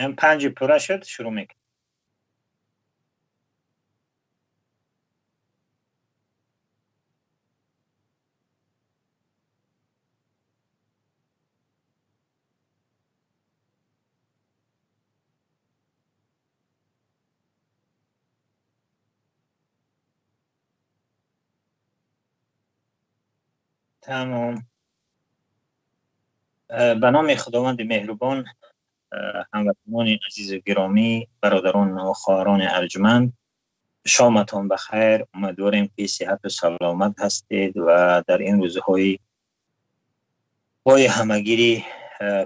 5 пурра шуд, шурӯъ мекунем. Тамом. Ба номи Худованди меҳрубон, ҳамватанони азизу гиромӣ, бародарон ва хоҳарони арҷманд, шоматон ба хайр. Умедворем ки сиҳату саломат ҳастед ва дар ин рӯзҳои ҳамагири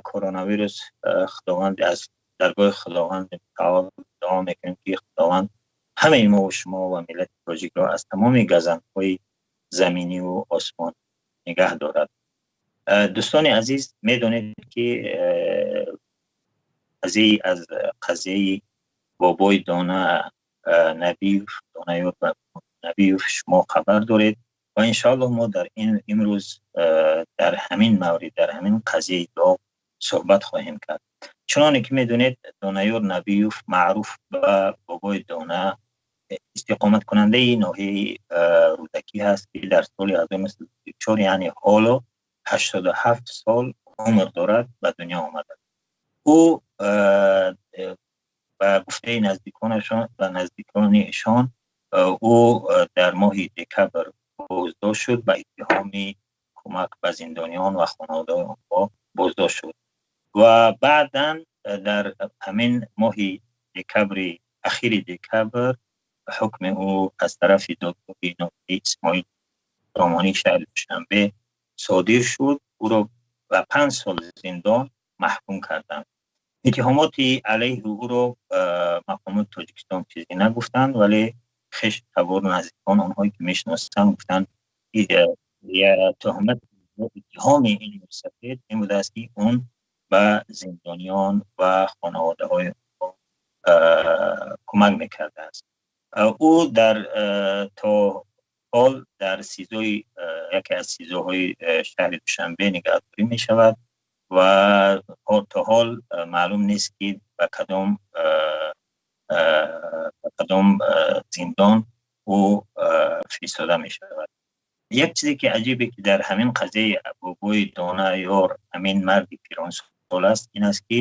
коронавирус Худованд аз даргоҳи Худованд мутаол дуо мекунем ки Худованд ҳамаи мо ва шумо ва миллати тоҷикро аз тамоми газандҳои заминӣ ва осмон нигаҳ дорад. Дӯстони азиз, медонед ки аз қазияи бобои Дона Набиев, Донаёр Набиев шумо хабар доред ва иншоаллоҳ мо дар ин имрӯз дар ҳамин маврид, дар ҳамин қазияи доғ суҳбат хоҳем кард. Чуноне ки медонед, Донаёр Набиев маъруф ба бобои Дона истиқоматкунандаи ноҳияи Рӯдакӣ ҳаст ки дар соли 1934, яъне ҳоло 87 сол умр дорад, ба дунё омадааст. Ӯ ба гуфтаи наздиконашон ва наздикони эшон, ӯ дар моҳи декабр боздошт шуд, ба иттиҳоми кӯмак ба зиндониён ва хонаводаҳои онҳо боздошт шуд ва баъдан дар ҳамин моҳи декабри, ахири декабр, ҳукми ӯ аз тарафи додгоҳи ноҳияи Исмоил Сомонӣ шаҳри Душанбе содир шуд. Ӯро ба 5 сол зиндон маҳкум карданд. Иттиҳомоти алайҳи ӯро мақомоти Тоҷикистон чизе нагуфтанд, вале хеш, табор, наздикон, онҳое ки мешиносанд, гуфтанд туҳмат, иттиҳоми ин мусаффид ин будааст ки он ба зиндониён ва хонаводаҳои онҳо кӯмак мекардааст. Ӯ дар то ҳол дар СИЗОи, яке аз СИЗОҳои шаҳри Душанбе нигаҳдорӣ мешавад ва то ҳол маълум нест ки ба кадом зиндон ӯ фиристода мешавад. Як чизе ки аҷибе ки дар ҳамин қазияи бобои Донаёр, ҳамин марди пиронсол аст, ин аст ки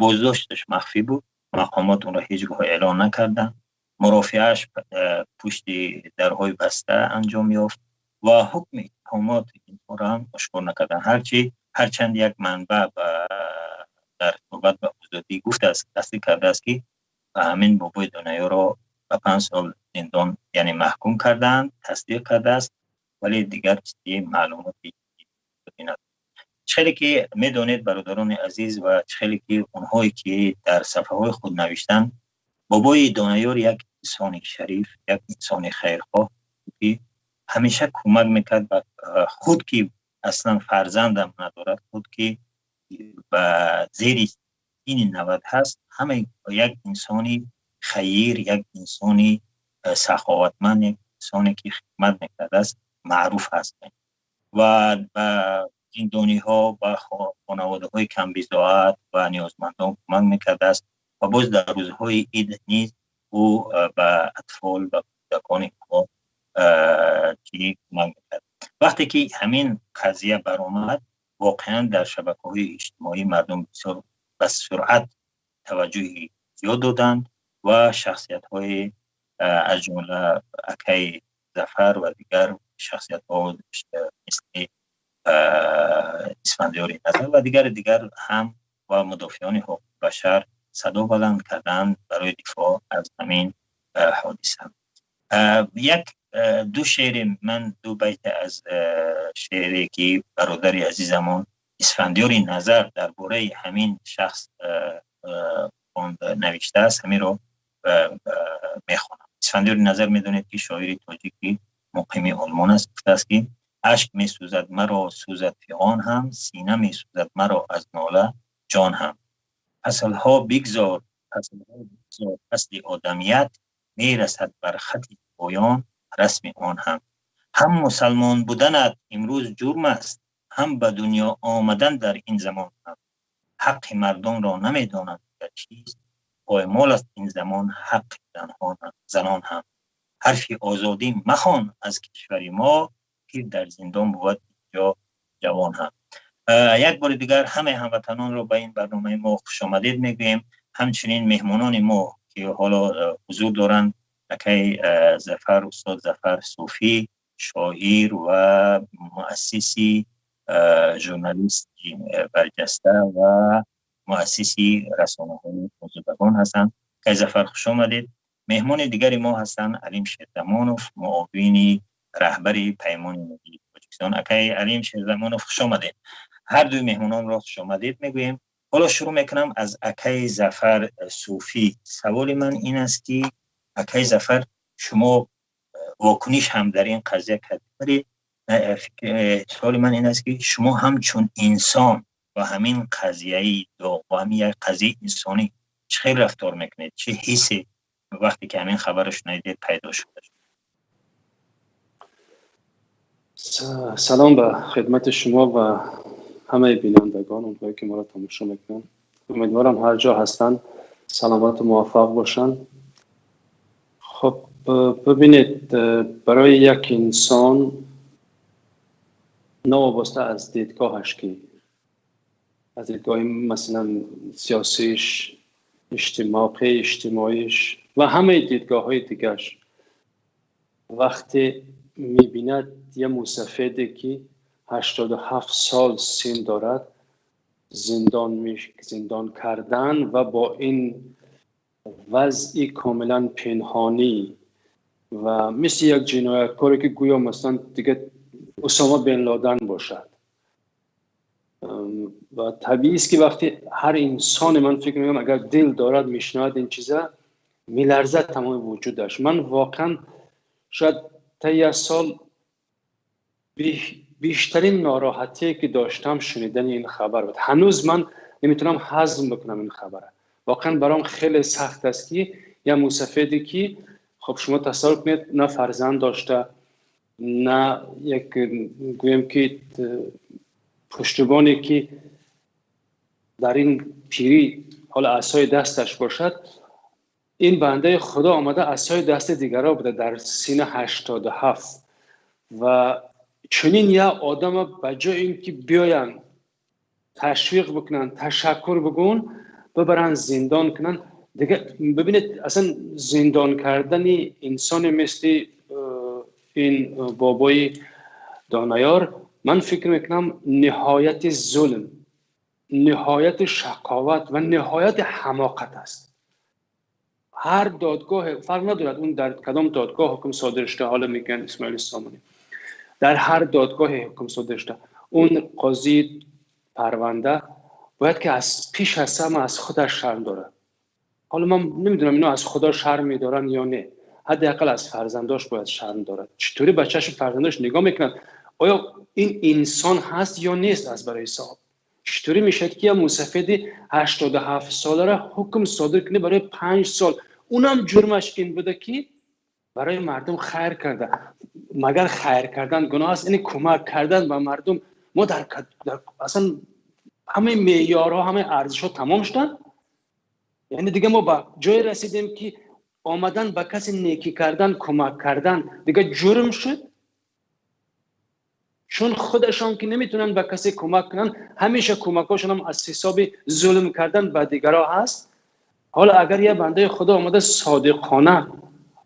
боздошташ махфӣ буд, мақомот онро ҳеҷ гоҳ эълон накарданд, мурофиааш пушти дарҳои баста анҷом ёфт ва ҳукми иттиҳомот инҳоро ҳам ошкор накарданд. Ҳарчанд як манбаъ дар суҳбат ба Озодӣ гуфтааст, тасдиқ кардааст ки ҳамин бобои Донаёрро ба 5 сол зиндон, яъне маҳкум кардаанд, тасдиқ кардааст, вале дигар чизи маълумоти надорад. Хеле ки медонед, бародарони азиз, ва хеле ки онҳое ки дар сафҳаҳои худ навиштанд, бобои Донаёр як инсони шариф, як инсони хайрхоҳ ки ҳамеша кӯмак мекард ба худ, ки аслан фарзандам надорад, худ ки ба зери сини 90 ҳаст, ҳама як инсони хайр, як инсони саховатманд, як инсоне ки хидмат мекардааст, маъруф ҳаст ва ба зиндониҳо, ба хонаводаҳои камбизоат ва ниёзмандон кӯмак мекардааст ва боз дар рӯзҳои ид низ ӯ ба атфол, ба кӯдакони онҳо ки кӯмак мекард. Вақте ки ҳамин қазия баромад, воқеан дар шабакаҳои иҷтимоӣ мардум бисёр ба суръат таваҷҷӯҳи зиёд доданд ва шахсиятҳои аз ҷумла акаи Зафар ва дигар шахсиятҳо мисли Исфандиёри Назар ва дигар ҳам ва мудофиони ҳуқуқи башар садо баланд карданд барои дифоъ аз ҳамин ҳодиса. Як ду шеъри ман, ду байт аз шеъре ки бародари азизамон Исфандиёри Назар дар бораи ҳамин шахс навиштааст, ҳаминро мехонам. Исфандиёри Назар медонед ки шоири тоҷики муқими Олмон аст, гуфтааст ки ашк месӯзад маро, сӯзад фиғон ҳам, сина месӯзад маро аз нола ҷон ҳам. Фаслҳо бигзор, фаслҳо бигзор, фасли одамият мерасад бар хати поён расми он ҳам. Ҳам мусалмон буданат имрӯз ҷурм аст, ҳам ба дунё омадан дар ин замон ҳам. Ҳаққи мардонро намедонанд Дигар чист? Поймол аст ин замон ҳаққи занон ҳам. Ҳарфи озодӣ махон аз кишвари мо, пир дар зиндон бувад инҷо ҷавон ҳам. Як бори дигар ҳама ҳамватанонро ба ин барномаи мо хуш омадед мегӯем. Ҳамчунин меҳмонони мо ки ҳоло ҳузур доранд, акай Зафар, устод Зафар Суфӣ, шоир ва муассиси журналисти барҷаста ва муассиси расонаҳои озодагон ҳастанд. Акай Зафар, хуш омадед. Меҳмони дигари мо ҳастанд Алим Шерзамонов, муовини раҳбари Паймони Миллии Тоҷикистон. Акай Алим Шерзамонов, хуш омадед. Ҳар дуи меҳмононро хуш омадед мегӯем. Ҳоло шурӯъ мекунам аз акай Зафар Суфӣ. Саволи ман ин аст ки акай Зафар, шумо вокуниш ҳам дар ин қазия кардед, вале саволи ман ин аст ки шумо ҳамчун инсон бо ҳамин қазияи доғ, бо ҳамин як қазияи инсонӣ чӣ хел рафтор мекунед? Чӣ ҳиссе вақте ки ҳамин хабарро шунидед пайдо шуд? Салом ба хидмати шумо ва ҳамаи бинандагон, онҳое ки моро тамошо мекунанд. Умедворам ҳар ҷо ҳастанд саломату муваффақ бошанд. Хуб, бибинед, барои як инсон новобаста аз дидгоҳаш, ки аз дидгоҳи масалан сиёсиш, иҷтимоиш ва ҳамаи дидгоҳҳои дигарш, вақте мебинад як мусафеде ки 87 сол син дорад, зиндон кардан ва бо ин вазъи комилан пинҳонӣ ва мисли як ҷинояткоре ки гӯё масалан дига Усома бен Ладен бошад. Ва табиист ки вақте ҳар инсоне, ман фикр мекунам, агар дил дорад, мешунавад ин чиза, меларзад тамоми вуҷудаш. Ман воқеан шояд таи як сол бештарин нороҳатие ки доштам шунидани ин хабар буд. Ҳанӯз ман наметавонам ҳазм бикунам ин хабара. Воқеан баром хеле сахт аст ки як мусафеде ки хоб шумо тасаввур кунед, на фарзанд дошта, на як гӯем ки пуштибоне ки дар ин пирӣ ҳоло асои дасташ бошад, ин бандаи худо омада асои дасти дигарро буда дар синни 87 ва чунин як одама ба ҷои ин ки биёянд ташвиқ бикунанд, ташаккур бигӯн, бибаранд зиндон кунанд. Дига бибинед, аслан зиндон кардани инсоне мисли ин бобои Донаёр, ман фикр мекунам, ниҳояти зулм, ниҳояти шақоват ва ниҳояти ҳамоқат аст. Ҳар додгоҳе, фарқ надорад он дар кадом додгоҳ ҳукм содир шуда, ҳоло мегӯянд Исмоили Сомонӣ, дар ҳар додгоҳе ҳукм содир шуда, он қозии парванда бояд ки аз пеш аз ҳама аз худаш шарм дорад. Ҳоло ман намедонам ино аз худо шарм медоранд ё не, ҳадди ақал аз фарзандош бояд шарм дорад. Чطوری бачааш фарзандош нигоҳ мекунанд, оё ин инсон ҳаст ё нест? Аз барои ҳисоб чطوری мешавад ки як мусафеди 87 соларо ҳукм содир кунӣ барои 5 сол? Унам ҷурмаш ин буда ки барои мардум хайр карда. Магар хайр кардан гуноҳ аст? Яъне кӯмак кардан ба мардум. Мо дар аслан ҳамаи меъёрҳо, ҳамаи арзишҳо тамом шуданд. Яъне дига мо ба ҷое расидем ки омадан ба касе некӣ кардан, кӯмак кардан дига ҷурм шуд. Чун худашон ки наметавонанд ба касе кӯмак кунанд, ҳамеша кӯмакҳошон ҳам аз ҳисоби зулм кардан ба дигарҳо ҳаст. Ҳоло агар як бандаи худо омада содиқона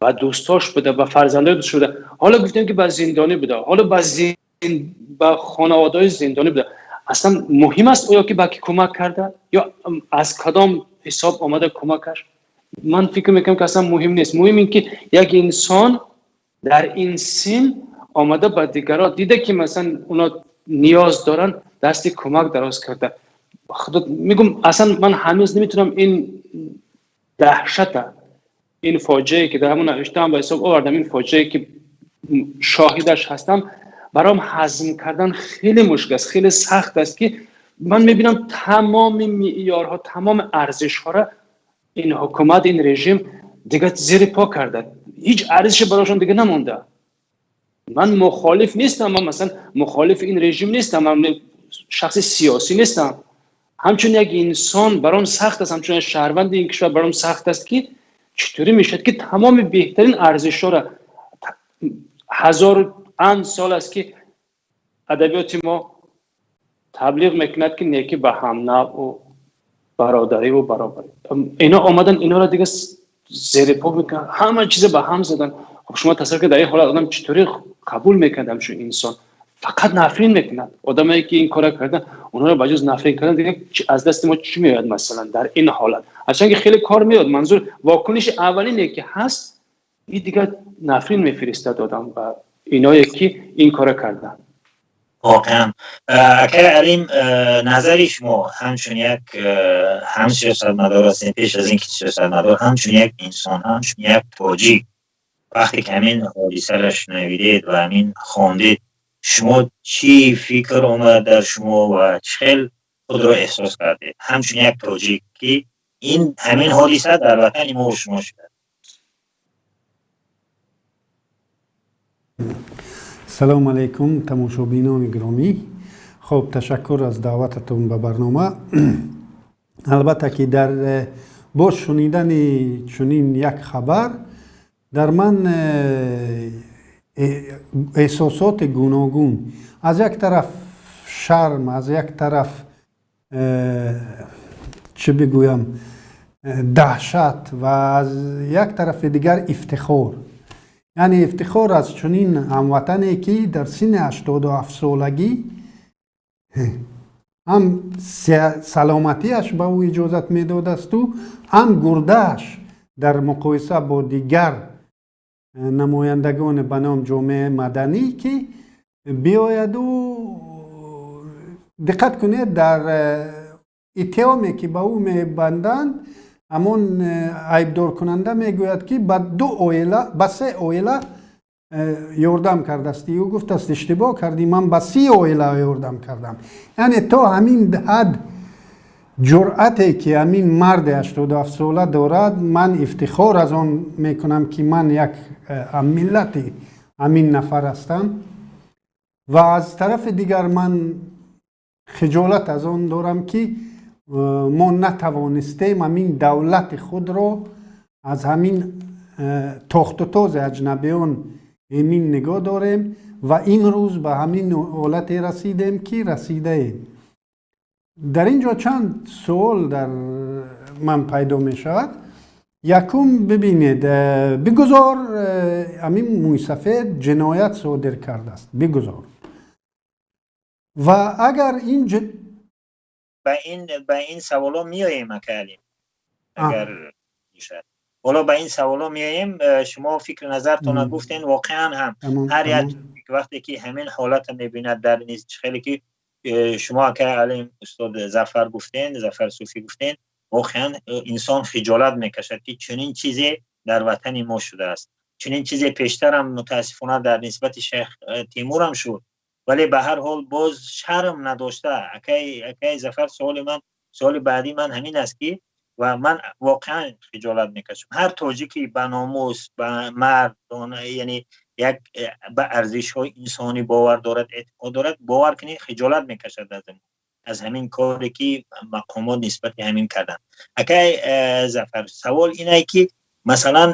ба дӯстош буда, ба фарзандои дӯст буда, ҳоло гуфтем ки ба зиндонӣ буда, ҳоло ба хонаводаҳои зиндонӣ буда, аслан муҳим аст оё ки ба ки кӯмак карда ё аз кадом ҳисоб омада кӯмакаш? Ман фикр мекунам ки аслан муҳим нест. Муҳим ин ки як инсон дар ин син омада ба дигарҳо дида ки масалан уно ниёз доранд, дасти кӯмак дароз карда. Худо мегум, аслан ман ҳанӯз наметавонам ин даҳшата, ин фоҷиае ки дар ҳамон навиштаам ба ҳисоб овардам, ин фоҷиае ки шоҳидаш ҳастам, баром ҳазм кардан хеле мушкил аст, хеле сахт аст ки ман мебинам тамоми меъёрҳо, тамоми арзишҳоро ин ҳукумат, ин режим дига зери по карда, ҳеҷ арзише барошон дига намонда. Ман мухолиф нестам, ман масалан мухолифи ин режим нестам, ман шахси сиёсӣ нестам. Ҳамчун як инсон баром сахт аст, ҳамчун як шаҳрванди ин кишвар баром сахт аст, ки чطوری мешавад, ки тамоми беҳтарин арзишҳоро, ҳазор анд сол аст, ки адабиёти мо таблиғ мекунад, ки некӣ ба ҳамнавъу бародариву баробарӣ, ино омадан иноро дига зери по мекунанд, ҳама чиза ба ҳам задан. Хуб, шумо тасаввур кунед, дар ин ҳолат одам чطوری қабул мекунад? Ҳамчун инсон фақат нафрин мекунад. Одамое ки ин кора кардан, онҳоро ба ҷуз нафрин кардан дига аз дасти мо чӣ меояд? Масалан, дар ин ҳолат, ҳарчанд ки хеле кор меояд, манзур вокуниши аввалине ки ҳаст, ин дигар нафрин мефиристад одам ба иное ки ин кора карданд. Воқеан, акай Алим, назари шумо ҳамчун як ҳам сиёсатмадор ҳастем, пеш аз ин ки сиёсатмадор, ҳамчун як инсон, ҳамчун як тоҷик, вақте ки ҳамин ҳодисаро шунавидед ва ҳамин хондед, шумо чӣ фикр омад дар шумо ва чӣ хел худро эҳсос кардед, ҳамчун як тоҷик, ки ин ҳамин ҳодиса дар ватани мо шумо шуда? Салом алайкум, тамошобинони гиромӣ. Хуб, ташаккур аз даъвататон ба барнома. Албатта ки дар бо шунидани чунин як хабар дар ман эҳсосоти гуногун, аз як тараф шарм, аз як тараф, чӣ бигӯям, даҳшат ва аз як тарафи дигар ифтихор, яъне ифтихор аз чунин ҳамватане, ки дар синни 87-солагӣ ҳам саломатиаш ба ӯ иҷозат медодасту ҳам гурдааш дар муқоиса бо дигар намояндагони ба ном ҷомеаи маданӣ, ки биояду, диққат кунед, дар иттиҳоме ки ба ӯ мебанданд, ҳамон айбдоркунанда мегӯяд, ки ба ду оила, ба се оила ёрдам кардастӣ. Ӯ гуфтааст: «Иштибоҳ кардӣ, ман ба 30 оила ёрдам кардам». Яъне то ҳамин ҳад ҷуръате ки ҳамин марди 87-сола дорад, ман ифтихор аз он мекунам, ки ман як ҳаммиллати ҳамин нафар ҳастам. Ва аз тарафи дигар ман хиҷолат аз он дорам, ки мо натавонистем ҳамин давлати худро аз ҳамин тохтутози аҷнабиён эмин нигоҳ дорем ва имрӯз ба ҳамин ҳолате расидем, ки расидаем. Дар ин ҷо чанд суол дар ман пайдо мешавад. Якум, бибинед, бигузор ҳамин мӯйсафед ҷиноят содир кардааст, бигузор, ва агар ин Ба ин саволо меоем, ака Алим, агар ҳоло ба ин саволо меоем. Шумо фикри назартона гуфтен. Воқеан ҳам ҳар як вақте ки ҳамин ҳолата мебинад, дар низ хеле ки шумо, ака Алим, устод Зафар гуфтен, Зафар Суфӣ гуфтен, воқеан инсон хиҷолат мекашад, ки чунин чизе дар ватани мо шудааст. Чунин чизе пештарам мутаассифона дар нисбати шайх Тимурам шуд, вале ба ҳар ҳол боз шарм надошта. Акай Зафар, суоли ман, суоли баъдии ман ҳамин аст, ки ва ман воқеан хиҷолат мекашам, ҳар тоҷики ба номус, ба мард, яъне як ба арзишҳои инсонӣ бовар дорад, эътиқод дорад, бовар кунед, хиҷолат мекашад аз ҳамин коре ки мақомот нисбати ҳамин карданд. Акай Зафар, савол инае, ки масалан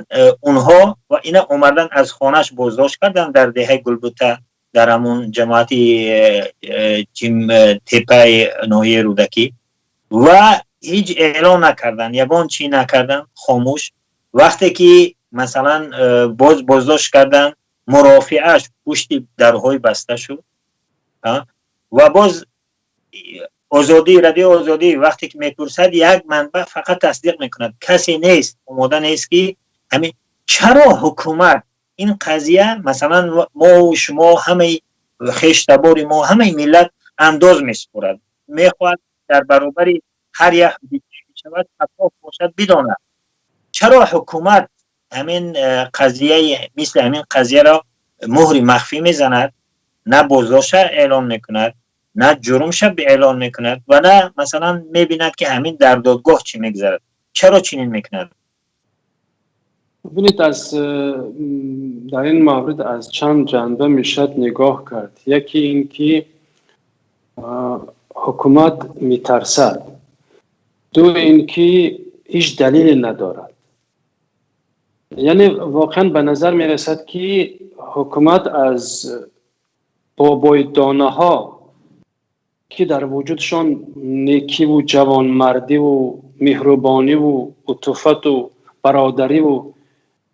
онҳо ва ина омадан аз хонаш боздошт карданд дар деҳаи Гулбута, дар ҳамон ҷамоати Тепаи ноҳияи Рӯдакӣ, ва ҳеҷ эълон накарданд, ягон чӣ накарданд, хомӯш. Вақте ки масалан боз боздошт карданд, мурофиааш пушти дарҳои баста шуд. Ва боз Озодӣ, Радиои Озодӣ вақте ки мепурсад, як манбаъ фақат тасдиқ мекунад, касе нест, омода нест, ки ҳамин чаро ҳукумат ин қазия, масалан мо, шумо, ҳамаи хештабори мо, ҳамаи миллат андоз месупорад, мехоҳад дар баробари ҳар як шавад, шаффоф бошад, бидонад, чаро ҳукумат ҳамин қазияи мисли ҳамин қазияро муҳри махфӣ мезанад, на боздошта эълон мекунад, на ҷурмша эълон мекунад ва на масалан мебинад, ки ҳамин дар додгоҳ чӣ мегузарад? Чаро чунин мекунад? Бибинед, аз дар ин маврид аз чанд ҷанба мешавад нигоҳ кард. Яке ин ки ҳукумат метарсад. Ду اینکه هیچ دلیلی ندارد. یعنی واقعا به نظر میرسد که حکومت از بابای دانه ها که در وجودشان نیکی و جوانمردی و مهربانی و عطوفت و برادری و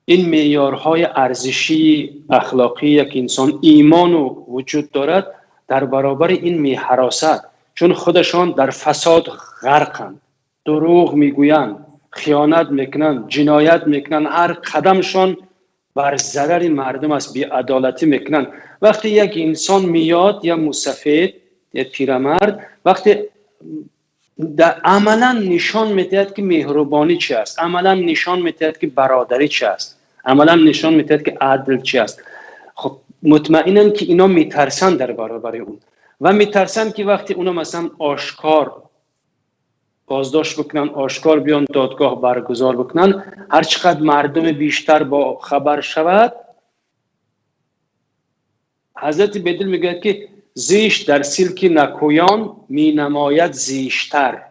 این معیارهای ارزشی اخلاقی یک انسان ایمان و وجود دارد، در برابر این میهراسد، چون خودشان در فساد غرقند، دروغ میگویند، خیانت میکنند، جنایت میکنند، هر قدمشان بر ضرر مردم است، بی‌عدالتی میکنند. وقتی یک انسان میاد، یا موسفید یا پیرمرد، وقتی در عملا نشان میدهد که مهربانی چی است، عملا نشان میدهد که برادری چی است، عملا نشان میدهد که عدل چی است، خب مطمئنن که اینا میترسن در برابر اون و میترسن که وقتی اونا مثلا آشکار بازداشت بکنن، آشکار بیان دادگاه برگزار بکنن، هر چقدر مردم بیشتر با خبر شود. حضرت بیدل میگوید که زیشت در سلک نکویان می نماید زیشتر.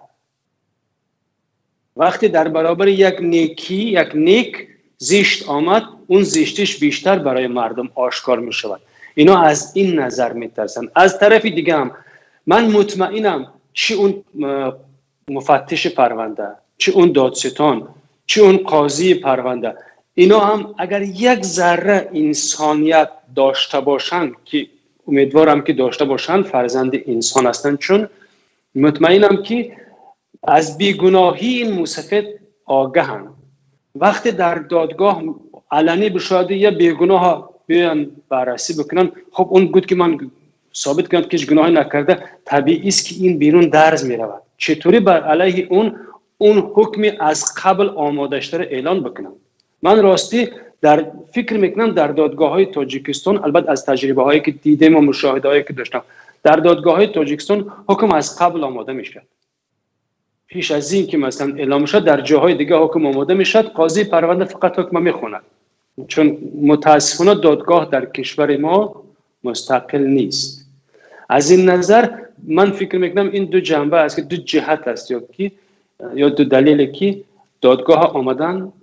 وقتی در برابر یک نیکی، یک نیک زیشت آمد، اون زیشتش بیشتر برای مردم آشکار می شود. اینا از این نظر می ترسن. از طرف دیگه هم من مطمئنم چی اون مفتش پرونده، چی اون دادستان، چی اون قاضی پرونده، اینا هم اگر یک ذره انسانیت داشته باشن، که امیدوارم که داشته باشن، فرزند انسان هستند، چون مطمئنم که از بیگناهی این موسفید آگاهند. وقتی در دادگاه علنی بشود یا بیگناه بیان بررسی بکنن، خب اون گفت که من ثابت کنم که هیچ گناهی نکرده، طبیعی است که این بیرون درز میرود. چطوری بر علیه اون حکمی از قبل آماده شده اعلان بکنن؟ من راستی در فکر میکنم در دادگاه های تاجیکستان، البته از تجربه هایی که دیدم و مشاهده هایی که داشتم، در دادگاه های تاجیکستان حکم از قبل آماده میشد. پیش از این که مثلا اعلام شد، در جاهای دیگه حکم آماده میشد، قاضی پرونده فقط حکم میخوند، چون متاسفانه دادگاه در کشور ما مستقل نیست. از این نظر من فکر میکنم این دو جنبه است که دو جهت است، یا دو دلیل که دادگاه آمدن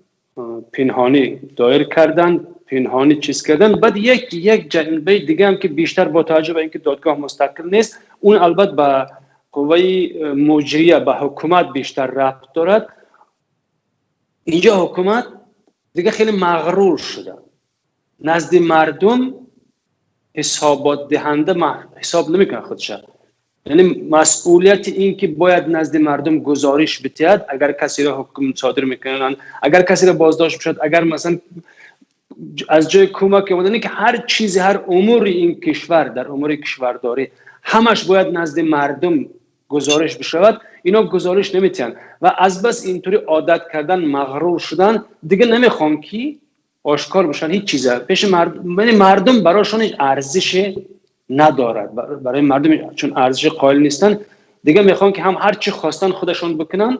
پنهانی دایر کردن، پنهانی چیز کردن. بعد یک جنبه دیگه هم که بیشتر با توجه به اینکه دادگاه مستقل نیست، اون البته به قوه مجریه، به حکومت بیشتر ربط دارد. اینجا حکومت دیگه خیلی مغرور شده، نزد مردم حسابات دهنده حساب نمیکنه خودش. یعنی مسئولیت این که باید نزد مردم گزارش بدهد، اگر کسی را حکم صادر میکنن، اگر کسی را بازداشت میشد، اگر مثلا از جای کمک اومدن، که هر چیزی، هر امور این کشور، در امور کشورداری همش باید نزد مردم گزارش بشود، اینا گزارش نمیتن و از بس اینطوری عادت کردن، مغرور شدن، دیگه نمیخوام که آشکار بشن هیچ چیزه پیش مردم. یعنی مردم براشون هیچ ارزش ندارد، برای مردم چون ارزش قائل نیستن، دیگه میخوان که هم هر چی خواستن خودشون بکنن،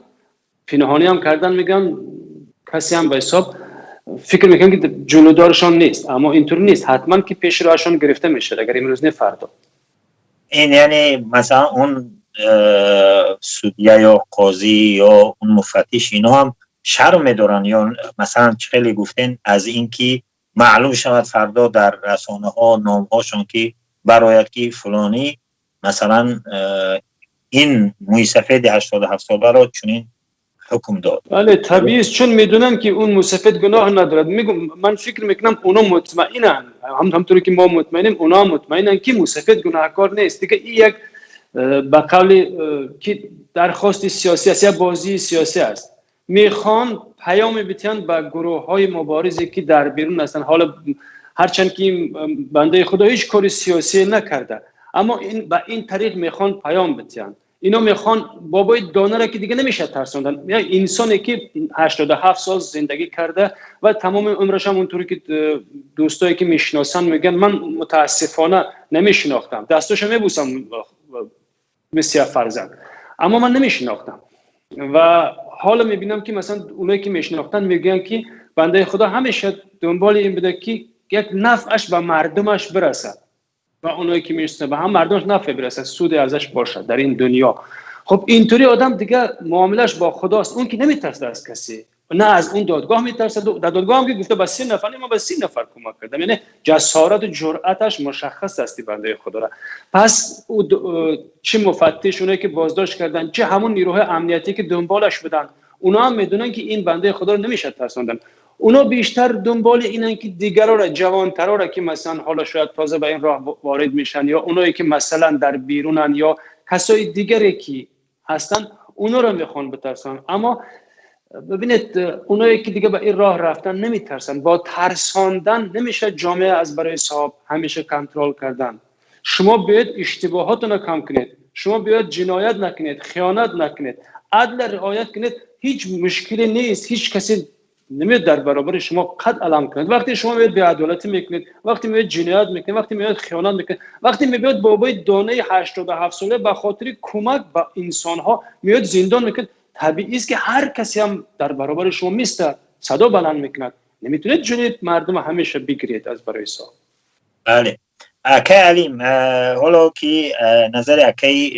پنهانی هم کردن، میگن کسی هم به حساب فکر میکنن که جلودارشان نیست، اما اینطور نیست، حتما که پیش راهشون گرفته میشه، اگر امروز نه فردا. این یعنی مثلا اون سودیه یا قاضی یا اون مفتش اینا هم شرم دارن، یا مثلا خیلی گفتن از اینکه معلوم شود فردا در رسانه ها نام هاشون که براید که فلانی مثلا این موی سفید 87 ساله را چنین حکم داد. بله طبیعی است، چون میدونن که اون موسفید گناه ندارد. میگم من فکر میکنم اونا مطمئنن، همطوری که ما مطمئنیم اونا مطمئنن که موسفید گناهکار نیست. دیگه این یک به قول که درخواست سیاسی است، یا بازی سیاسی است. میخوان پیام بدن به گروه های مبارزی که در بیرون هستن. حالا هرچند که بنده خدا هیچ کار سیاسی نکرده، اما این به این طریق میخوان پیام بدن. اینا میخوان بابای دانه را که دیگه نمیشه ترسوندن. یعنی انسانی که 87 سال زندگی کرده و تمام عمرش هم اونطوری که دوستایی که میشناسن میگن من متاسفانه نمیشناختم، دستاشو میبوسم مثل فرزند، اما من نمیشناختم. و حالا میبینم که مثلا اونایی که میشناختن میگن که بنده خدا همیشه دنبال این بوده که یک نفعش به مردمش برسد و اونایی که میشناسن به هم مردمش نفع برسد، سود ازش باشد در این دنیا. خب اینطوری آدم دیگه معاملش با خداست. اون که نمیترسه از کسی، نه از اون دادگاه میترسه. در دادگاه هم که گفته با 30 نفر، ما با 30 نفر کمک کردم، یعنی جسارت و جرأتش مشخص است بنده خدا را. پس او چه مفتش، اونایی که بازداشت کردن، چه همون نیروهای امنیتی که دنبالش بودن، اونا هم میدونن که این بنده خدا رو نمیشه ترساندن. اونا بیشتر دنبال اینن که دیگرا را، جوانترا را که مثلا حالا شاید تازه به این راه وارد میشن، یا اونایی که مثلا در بیرونن، یا کسای دیگری که هستن، اونا رو میخوان بترسن. اما ببینید، اونایی که دیگه به این راه رفتن نمیترسن. با ترساندن نمیشه جامعه از برای صاحب همیشه کنترل کردن. شما باید اشتباهاتون رو کم کنید، شما باید جنایت نکنید، خیانت نکنید، عدل رعایت کنید. هیچ مشکلی نیست، هیچ کسی نمیاد در برابر شما قد علم کنید. وقتی شما میاد بی‌عدالتی میکنید، وقتی میاد جنایت میکنید، وقتی میاد خیانت میکنید، وقتی میاد بابای دانه 87 ساله به خاطر کمک به انسان ها میاد زندان میکنید، طبیعی است که هر کسی هم در برابر شما میسته، صدا بلند میکند. نمیتونید جلوی مردم همیشه بگیرید از برای صاحب. بله اکای علیم، حالا که نظر اکای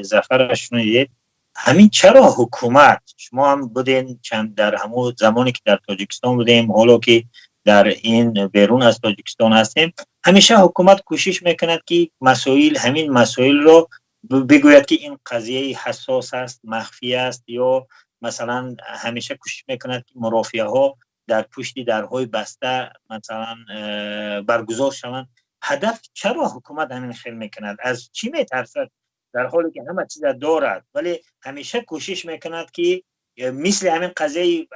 ظفر شنیدید، همین چرا حکومت، شما هم بودین چند در همون زمانی که در تاجیکستان بودیم، حالا که در این بیرون از تاجیکستان هستیم، همیشه حکومت کوشش میکند که مسائل، همین مسائل رو بگوید که این قضیه حساس است، مخفی است، یا مثلا همیشه کوشش میکند که مرافعه ها در پشت درهای بسته مثلا برگزار شوند. هدف چرا حکومت همین خیل میکند؟ از چی میترسد؟ در حالی که همه چیز دارد ولی همیشه کوشش میکند که مثل همین قضیه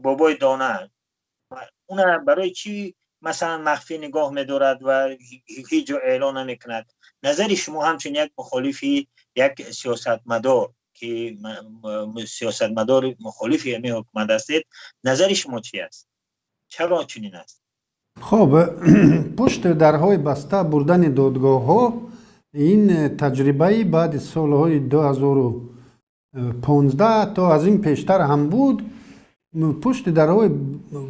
بابای دانه، اون برای چی مثلا مخفی نگاه میدارد و هیچ اعلان نمیکند؟ نظر شما همچون یک مخالفی، یک سیاستمدار که سیاستمدار مخالفی همین حکومت هستید، نظر شما چی است؟ چرا چنین است؟ خب، پشت درهای بسته بردن دادگاه ها، این تجربه بعد سالهای 2015 تا از این پیشتر هم بود. پشت درهای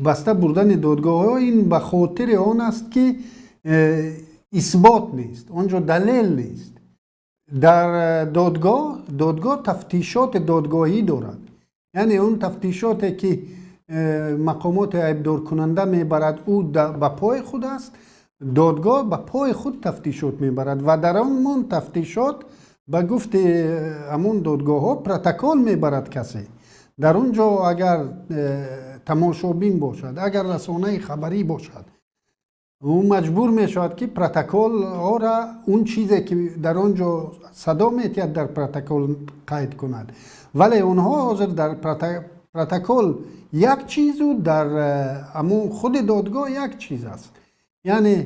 بسته بردن دادگاه ها، این به خاطر آن است که اثبات نیست اونجا، دلیل نیست در دادگاه. دادگاه تفتیشات دادگاهی دارد، یعنی اون تفتیشاتی که مقامات عیبدار کننده میبرد، او به پای خود است. دادگاه به پای خود تفتیشات میبرد و در آن تفتیشات به گفت همون دادگاه ها پروتکل میبرد. کسی در اونجا اگر تماشابین باشد، اگر رسانه خبری باشد، او مجبور می شود که پروتکل ها را، اون چیزی که در اونجا صدا میتید، در پروتکل قید کند. ولی اونها حاضر در پروتکل یک چیز و در همون خود دادگاه یک چیز است. یعنی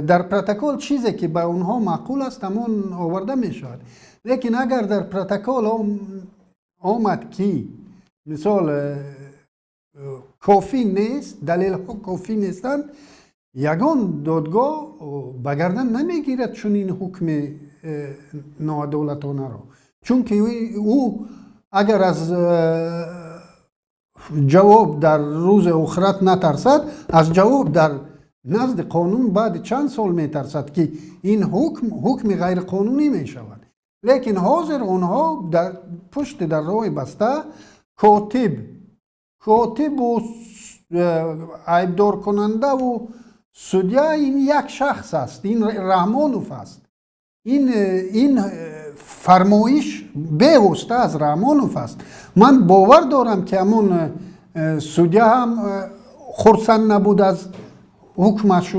در پروتکل چیزی که به اونها معقول است، همون آورده می شود. لیکن اگر در پروتکل آمد که مثال کافی نیست، دلیل ها کافی نیستند، یگان دادگاه به گردن نمیگیرد چون این حکم ناعدالتانه را، چون که او اگر از جواب در روز آخرت نترسد، از جواب در نزد قانون بعد چند سال میترسد که این حکم حکم غیر قانونی می شود. لیکن حاضر آنها در پشت در راه بسته، کاتب و عیبدار کننده و судья این یک شخص است، این رحمانوف است. این فرمایش بیواسطه از رحمانوف است. من باور دارم که همون судья هم خرسند نبود از حکمش،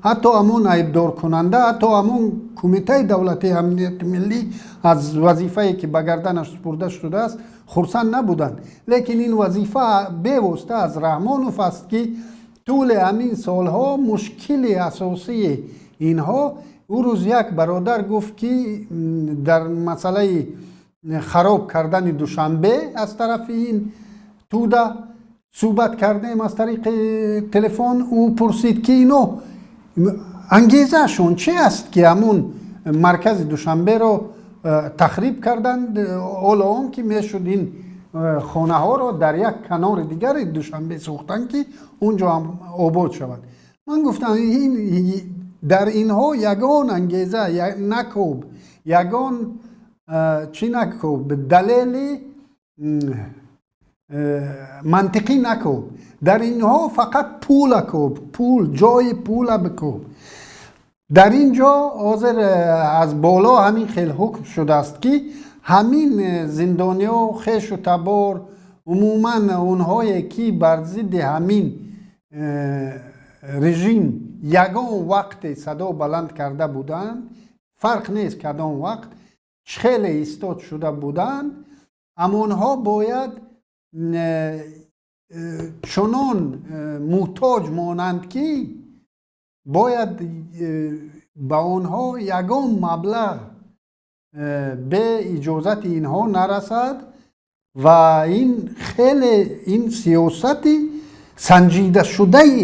حتی همون عیبدار کننده، حتی همون کمیته دولتی امنیت ملی از وظیفه‌ای که به گردنش سپرده شده است خرسند نبودند. لیکن این وظیفه بیواسطه از رحمانوف است که طول همین سالها مشکل اساسی اینها. او روز یک برادر گفت که در مسئله خراب کردن دوشنبه از طرف این توده صحبت کردیم از طریق تلفن. او پرسید که اینو انگیزه شون چه است که همون مرکز دوشنبه رو تخریب کردند، حالا اون که میشد این خانه ها رو در یک کنار دیگر دوشنبه ساختن که اونجا هم آباد شود. من گفتم این در اینها یگان انگیزه نکوب یگان чӣ накӯб, далели мантиқӣ накӯб. Дар инҳо фақат пула кӯб, пул, ҷои пула бикӯб. Дар ин ҷо ҳозир аз боло ҳамин хел ҳукм шудааст, ки ҳамин зиндониҳо, хешу табор, умуман онҳое ки бар зидди ҳамин режим ягон вақте садо баланд карда буданд, фарқ нест кадом вақт, хеле истод шуда буданд, аммо онҳо бояд чунон муҳтоҷ монанд, ки бояд ба онҳо ягон маблағ бе иҷозати инҳо нарасад. Ва ин хеле ин сиёсати санҷидашудаи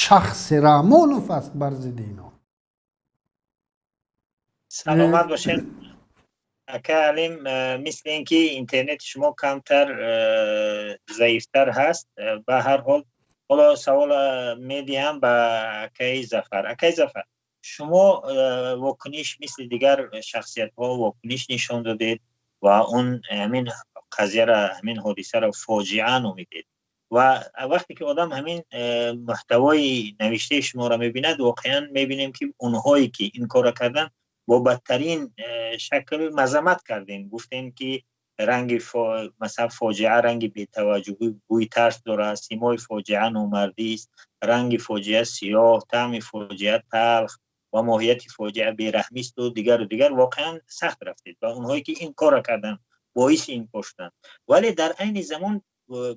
шахси Раҳмонов аст бар зидди инҳо. Саломат бошед, ака Алим. Мисли ин ки интернети шумо камтар заифтар ҳаст. Ба ҳар ҳол, ҳоло савол медиҳам ба акаи Зафар. Акаи Зафар, шумо вокуниш, мисли дигар шахсиятҳо вокуниш нишон додед ва он ҳамин қазияра, ҳамин ҳодисаро фоҷиа номидед. Ва вақте ки одам ҳамин муҳтавои навиштаи шуморо мебинад, воқеан мебинем, ки онҳое ки ин корро карданд, бо бадтарин шакл мазаммат кардем. Гуфтем, ки ранги, масалан, фоҷиа ранги бетаваҷҷӯҳӣ, бӯи тарс дорад, симои фоҷиа номардист, ранги фоҷиа сиёҳ, таъми фоҷиа талх ва моҳияти фоҷиа бераҳмисту дигару дигар. Воқеан сахт рафтед ба онҳое ки ин корро карданд, боиси ин кор шуданд. Вале дар айни замон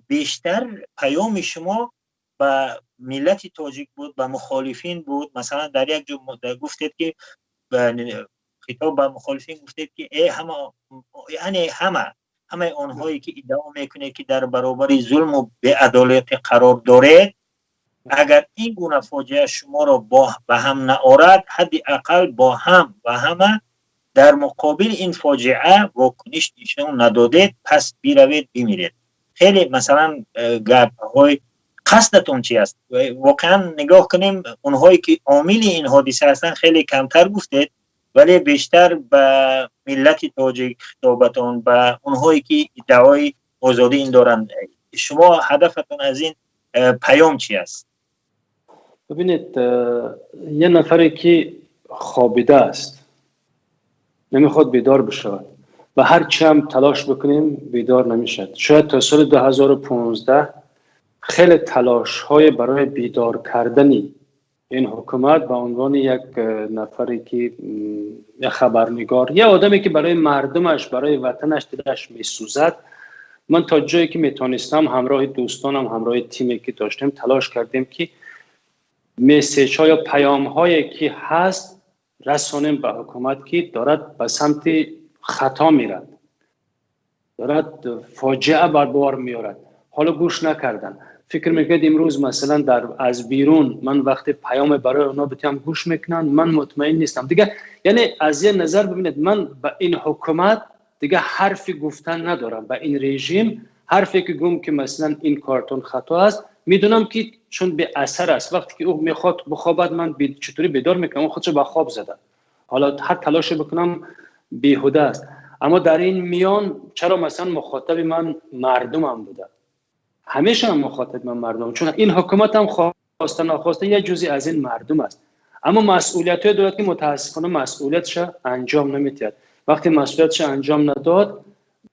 бештар паёми шумо ба миллати тоҷик буд, ба мухолифин буд. Масалан, дар як ҷо гуфтед, ки хитоб ба мухолифин гуфтед, ки э ҳама, яъне ҳамаи онҳое ки иддао мекунед, ки дар баробари зулму беадолатӣ қарор доред, агар ин гуна фоҷиа шуморо ба ҳам наорад, ҳадди ақал бо ҳам ва ҳама дар муқобили ин фоҷиа вокуниш нишон надодед, пас биравед бимиред. Хеле, масалан, гапҳои қасдатон чи аст? Воқеан нигоҳ кунем, онҳое ки омили ин ҳодиса ҳастанд, хеле камтар гуфтед, вале бештар ба миллати тоҷик хитобатон, ба онҳое ки иддаои озодӣ ин доранд. Шумо ҳадафатон аз ин паём чи аст? Бибинед, یه нафаре ки хобида аст, намехоҳад бедор бишавад و هر چی تلاش بکنیم بیدار نمیشد. شاید تا سال 2015 خیلی تلاش های برای بیدار کردن این حکومت، به عنوان یک نفری که یک خبرنگار، یه آدمی که برای مردمش، برای وطنش دلش میسوزد، من تا جایی که میتونستم همراه دوستانم، همراه تیمی که داشتیم، تلاش کردیم که message ها یا پیام هایی که هست رسانیم به حکومت که دارد به سمت خطا میرد، دارد فاجعه بر بار میارد. حالا گوش نکردن. فکر میکنید امروز مثلا در از بیرون من وقتی پیام برای اونا بتیم گوش میکنن؟ من مطمئن نیستم دیگه. یعنی از یه نظر ببینید، من به این حکومت دیگه حرفی گفتن ندارم. به این رژیم حرفی که گم که مثلا این کارتون خطا است، میدونم که چون به اثر است. وقتی که او میخواد بخوابد، من چطوری بیدار میکنم؟ اون خودشو به خواب زده. حالا هر تلاش بکنم بیهوده است. اما در این میان چرا مثلا مخاطب من مردمم بوده؟ همیشه هم مخاطب من مردم، چون این حکومت هم خواسته ناخواسته یه جزئی از این مردم است. اما مسئولیت های دولت که متاسفانه مسئولیتش انجام نمیدهد. وقتی مسئولیتش انجام نداد،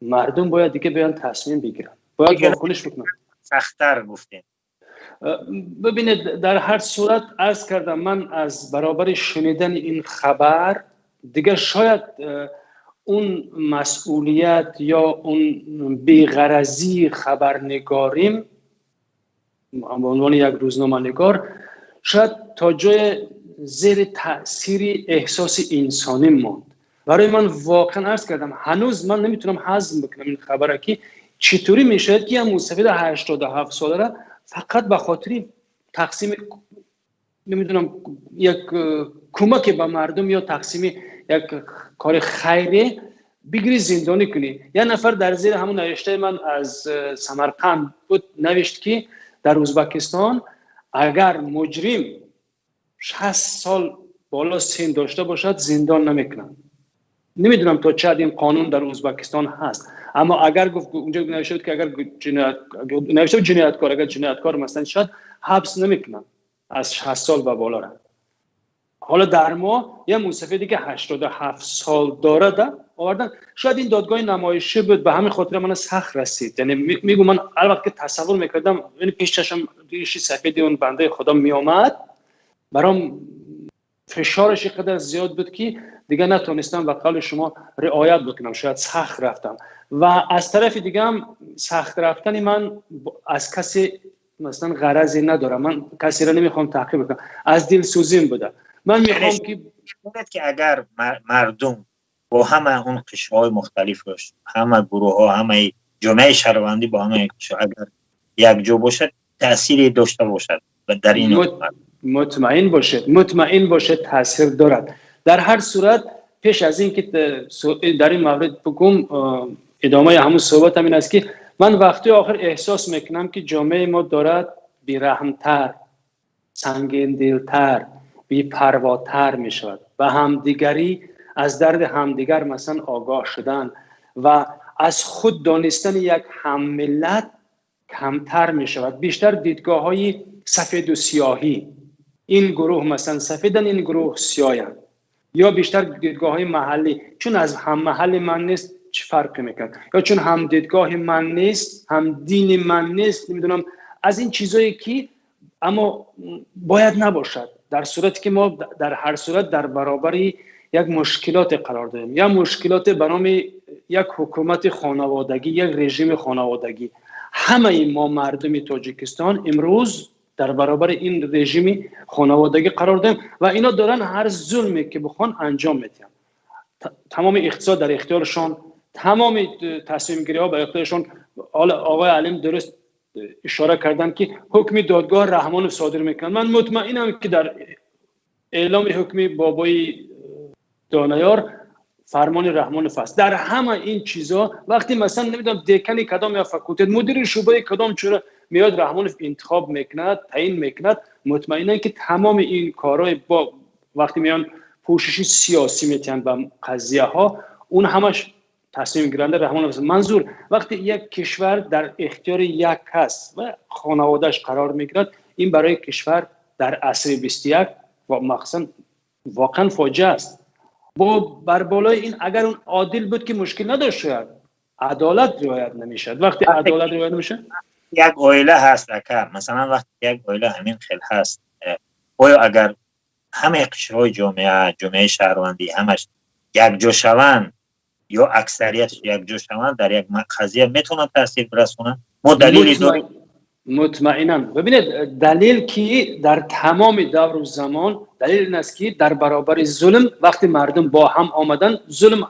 مردم باید دیگه بیان تصمیم بگیرن، باید واکنش بکنن. سختتر گفتیم. ببینید، در هر صورت عرض کردم، من از برابر شنیدن این خبر دیگه شاید اون مسئولیت یا اون بیغرضی خبرنگاریم به عنوان یک روزنامه نگار شاید تا جای زیر تاثیر احساس انسانی ماند. برای من واقعا، عرض کردم، هنوز من نمیتونم هضم بکنم این خبره که چطوری میشود که موسفید 87 ساله را فقط به خاطر تقسیم، نمیدونم، یک کمک به مردم یا تقسیم یک کار خیریه بگیری زندانی کنی. یه نفر در زیر همون نوشته من از سمرقند بود، نوشت که در ازبکستان اگر مجرم 60 سال بالا سن داشته باشد، زندان نمیکنن. نمیدونم تا چه این قانون در ازبکستان هست، اما اگر گفت اونجا نوشته بود که اگر جنایت نوشته بود جنایتکار، اگر جنایتکار مثلا شد حبس نمیکنن از 60 سال و بالا را. حالا در ما یه موسفیدی که 87 سال داره ده آوردن. شاید این دادگاه نمایشی بود، به همین خاطر من سخت رسید. یعنی میگم من هر وقت که تصور میکردم، یعنی پیش چشم ریشی سفید اون بنده خدا میآمد، برام فشارش اینقدر زیاد بود که دیگه نتونستم به قول شما رعایت بکنم، شاید سخت رفتم. و از طرف دیگه هم سخت رفتن من از کسی مثلا غرضی ندارم، من کسی را نمیخوام تعقیب کنم، از دلسوزیم بوده. من میخوام که اگر مردم با همه اون قشرهای مختلف، همه گروه ها، همه جامعه شهروندی با همه اگر یک جا باشد تأثیری داشته باشد و در این مطمئن باشد، مطمئن باشد تاثیر دارد. در هر صورت پیش از این که در این مورد بگم، ادامه همون صحبت هم این است که من وقتی آخر احساس میکنم که جامعه ما دارد بی‌رحم‌تر، سنگین دلتر، بی‌پرواتر میشود و همدیگری از درد همدیگر مثلا آگاه شدن و از خود دانستن یک هم ملت کمتر میشود. بیشتر دیدگاه های سفید و سیاهی، این گروه مثلا سفیدن، این گروه سیاهن، یا بیشتر دیدگاه های محلی، چون از هم محل من نیست چه فرقی میکند، یا چون هم دیدگاه من نیست، هم دین من نیست، نمیدونم از این چیزایی که اما باید نباشد. در صورتی که ما در هر صورت در برابر یک مشکلات قرار داریم، یا مشکلات به نام یک حکومت خانوادگی، یک رژیم خانوادگی. همه ما مردم تاجیکستان امروز در برابر این رژیم خانوادگی قرار داریم و اینا دارن هر ظلمی که بخوان انجام میدن. تمام اقتصاد در اختیارشان، تمام تصمیم گیری ها به اختیارشان. آقای علیم درست اشاره کردن که حکم دادگاه رحمان صادر میکنن. من مطمئنم که در اعلام حکم بابای دانیار فرمان رحمان فست. در همه این چیزا وقتی مثلا نمیدونم دکان کدام یا فاکولته، مدیر شعبه کدام چرا میاد رحمان انتخاب میکند، تعیین میکند، مطمئنا که تمام این کارهای با وقتی میان پوشش سیاسی میتن به قضیه ها، اون همش تصمیم گیرنده رحمان است. منظور وقتی یک کشور در اختیار یک کس و خانوادهش قرار میگیرد، این برای کشور در عصر 21 و مخصوصا واقعا فاجعه است. با بر بالای این اگر اون عادل بود که مشکل نداشت، شاید عدالت رعایت نمیشد. وقتی عدالت رعایت نمیشه، یک عائله هست اکا، مثلا وقتی یک عائله همین خیل هست، آیا اگر همه قشرهای جامعه، جامعه شهروندی همش یک جا شوند یا اکثریت یک جا شوند در یک قضیه میتونن تاثیر برسونن؟ ما دلیلی داریم. مطمئنا. ببینید دلیل که در تمام دور و زمان دلیل این است که در برابر ظلم وقتی مردم با هم آمدن ظلم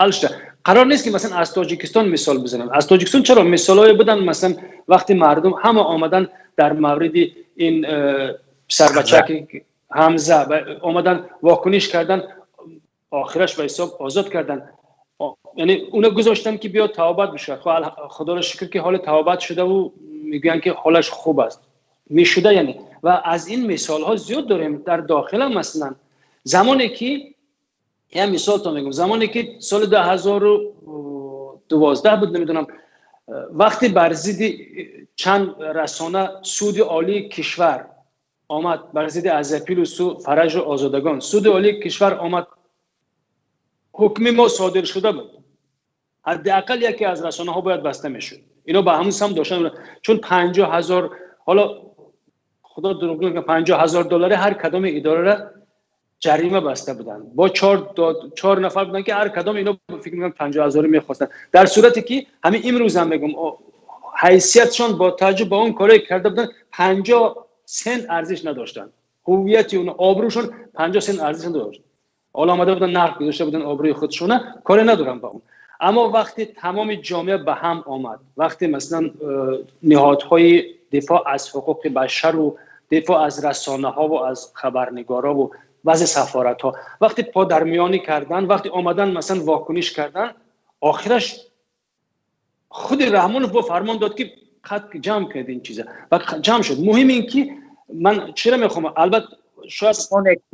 حل شده. قرار نیست که مثلا از تاجیکستان مثال بزنم. از تاجیکستان چرا مثالای بودن، مثلا وقتی مردم همه آمدن در مورد این پسربچه حمزه آمدن واکنش کردن، آخرش به حساب آزاد کردن. یعنی اونا گذاشتن که بیا توبت بشه. خدا را شکر که حال توبت شده و میگن که حالش خوب است میشده. یعنی و از این مثال ها زیاد داریم در داخل هم. مثلا زمانی که یه مثال تا میگم، زمانی که سال 2012 بود نمیدونم، وقتی بر ضد چند رسانه سود عالی کشور آمد، بر ضد ازپیل و فرج و آزادگان سود عالی کشور آمد، حکم ما صادر شده بود، حداقل یکی از رسانه ها باید بسته میشد. اینا به همون سم داشتن، چون 50,000، حالا خدا دروغ نگه، 50,000 دلار هر کدام اداره را جریمه بسته بودن. با چهار نفر بودن که هر کدام اینا فکر می‌کنم 50,000 می‌خواستن. در صورتی که همین امروز هم میگم حیثیتشان با تعجب با اون کاری کرده بودن 50 سنت ارزش نداشتن. هویت اون آبروشون 50 سنت ارزش نداشت. حالا آمده بودن نرخ گذاشته بودن آبروی خودشونه، کاری ندارم با اون. اما وقتی تمام جامعه به هم آمد، وقتی مثلا نهادهای دفاع از حقوق بشر و دفاع از رسانه ها و از خبرنگارا و بعضی سفارت ها وقتی پادرمیانی کردن، وقتی آمدن مثلا واکنش کردن، آخرش خود رحمان با فرمان داد که خط جمع کرد این چیزا و جمع شد. مهم این که من چرا میخوام، البته شاید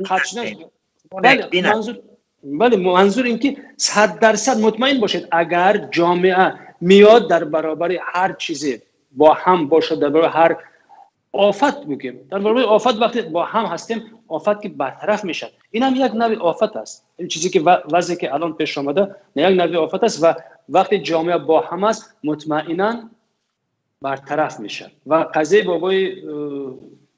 خط نشد، بله منظور Бале, манзур ин ки 100% мутмаин бошед, агар ҷомеа меояд, дар баробари ҳар чизе бо ҳам бошад, дар баробари ҳар офат бигем, дар баробари офат вақте бо ҳам ҳастем, офат ки бартараф мешавад. Ин ҳам як навъи офат аст. Ин чизе ки вазъе ки алон пеш омада, як навъи офат аст ва вақте ҷомеа бо ҳам аст, мутмаинан бартараф мешавад. Ва қазияи бобои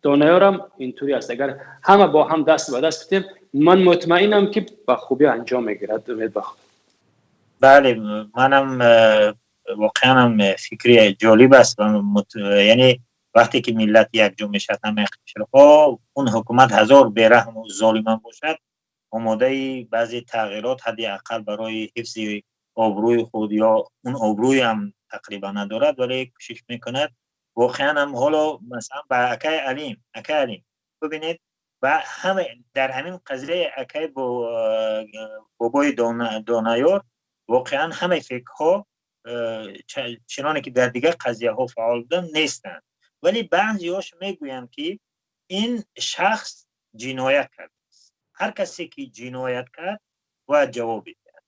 Донаёрам интури аст. Агар ҳама бо ҳам даст ба даст бидем, ман мутмаинам, ки ба хубӣ анҷом мегирад. Умед ба Худо. Бале, манам воқеан фикри ҷолиб аст. Яъне вақте ки миллат якҷо мешавад, ҳамаи қишрҳо, он ҳукумат ҳазор бераҳму золимам бошад, омодаи баъзе тағйирот ҳадди ақал барои ҳифзи обрӯи худ, ё он обрӯям тақрибан надорад, вале кӯшиш мекунад. Воқеан ҳам ҳоло масалан ба акай Алим, акай Алим, бибинед, ба ҳама дар ҳамин қазияи акай бобои Донаёр воқеан ҳамаи фикрҳо, чуноне ки дар дигар қазияҳо фаъол буданд, нестанд, вале баъзеҳош мегӯянд, ки ин шахс ҷиноят кардааст, ҳар касе ки ҷиноят кард, бояд ҷавоб бидиҳад.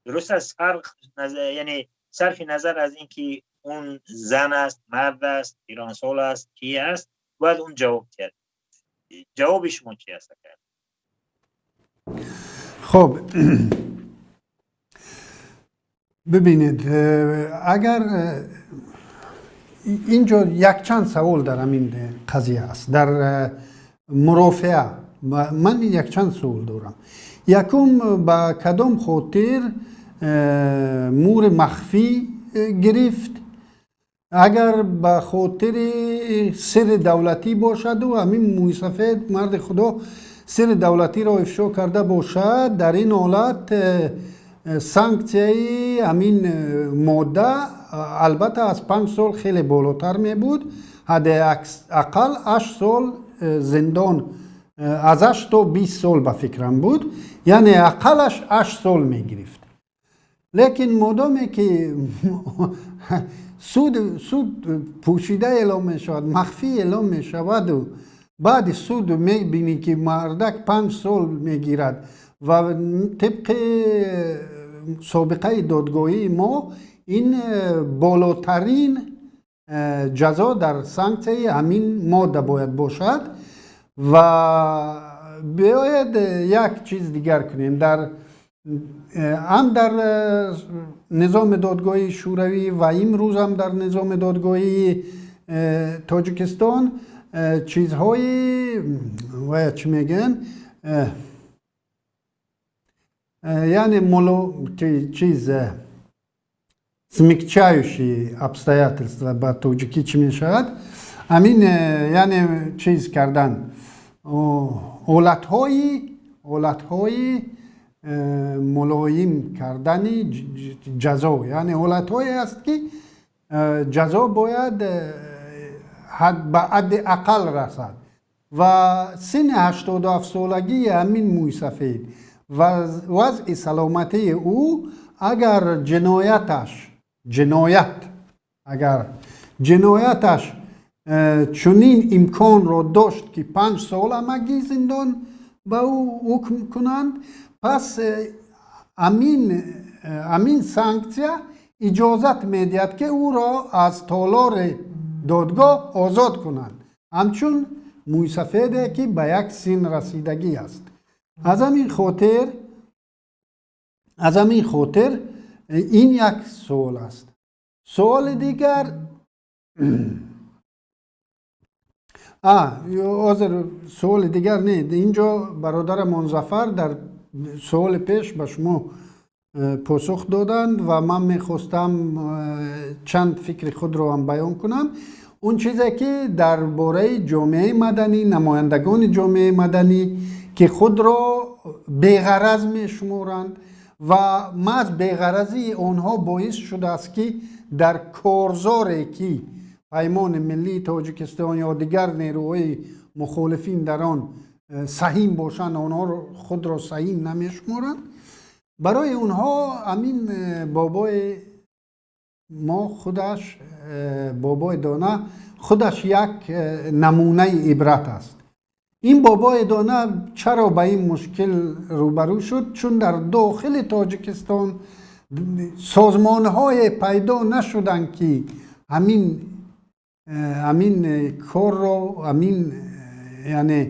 Дуруст аст, фарқ, яъне сарфи назар аз ин ки он зан аст, мард аст, пиронсол аст, ки аст, бояд он ҷавоб диҳад. Ҷавоби шумо чи аст? Хоб, бибинед, агар инҷо якчанд савол дар ҳамин қазия аст, дар мурофиа ман якчанд суол дорам. Якум, ба кадом хотир мури махфӣ гирифт? Агар ба хотири сирри давлатӣ бошаду ҳамин мӯйсафед марди худо сирри давлатиро ифшо карда бошад, дар ин ҳолат санксияи ҳамин модда албатта аз 5 сол хеле болотар мебуд, ҳадди ақал 8 сол зиндон, аз 8 то 20 сол ба фикрам буд, яъне ақаллаш 8 сол мегирифт. Лекин модоме ки суд пӯшида эълом мешавад, махфӣ эълом мешаваду баъди суд мебинӣ, ки мардак 5 сол мегирад ва тибқи собиқаи додгоҳии мо ин болотарин ҷазо дар санксияи ҳамин модда бояд бошад. Ва биёед, як чиз дигар кунем. Дар ҳам дар низоми додгоҳии Шӯравӣ ва имрӯз ҳам дар низоми додгоҳии Тоҷикистон чизҳои ва чӣ мегӯянд, яъне чиз, смягчающие обстоятельства, ба тоҷикӣ чӣ мешавад ҳамин, яъне чиз кардан, ҳолатҳои мулоим кардани ҷазо, яъне ҳолатҳое аст, ки ҷазо бояд ба ҳадди ақал расад. Ва синни 87-солагии ҳамин мӯйсафед ва вазъи саломатии ӯ, агар ҷинояташ ҷиноят агар ҷинояташ чунин имконро дошт, ки 5 сол ҳамагӣ зиндон ба ӯ ҳукм кунанд, пас ҳамин санксия иҷозат медиҳад, ки ӯро аз толори додгоҳ озод кунанд, ҳамчун мӯйсафеде, ки ба як син расидагӣ аст. Аз ҳамин хотир ин як суол аст. Суоли дигар, ҳозир суоли дигар не, инҷо бародарамон Зафар дар суоли пеш ба шумо посух доданд ва ман мехостам чанд фикри худро ҳам баён кунам. Он чизе, ки дар бораи ҷомеаи маданӣ, намояндагони ҷомеаи маданӣ, ки худро беғараз мешуморанд ва маҳз беғаразии онҳо боис шудааст, ки дар корзоре, ки Паймони миллии Тоҷикистон ё дигар нерӯҳои мухолифин дар он саҳим бошанд, онҳо худро саҳим намешуморанд. Барои онҳо ҳамин бобои мо худаш, бобои Дона худаш як намунаи ибрат аст. Ин бобои дона чаро ба ин мушкил рӯбарӯ шуд? Чун дар дохили Тоҷикистон созмонҳое пайдо нашуданд, ки ҳамин корро, ҳамин, яъне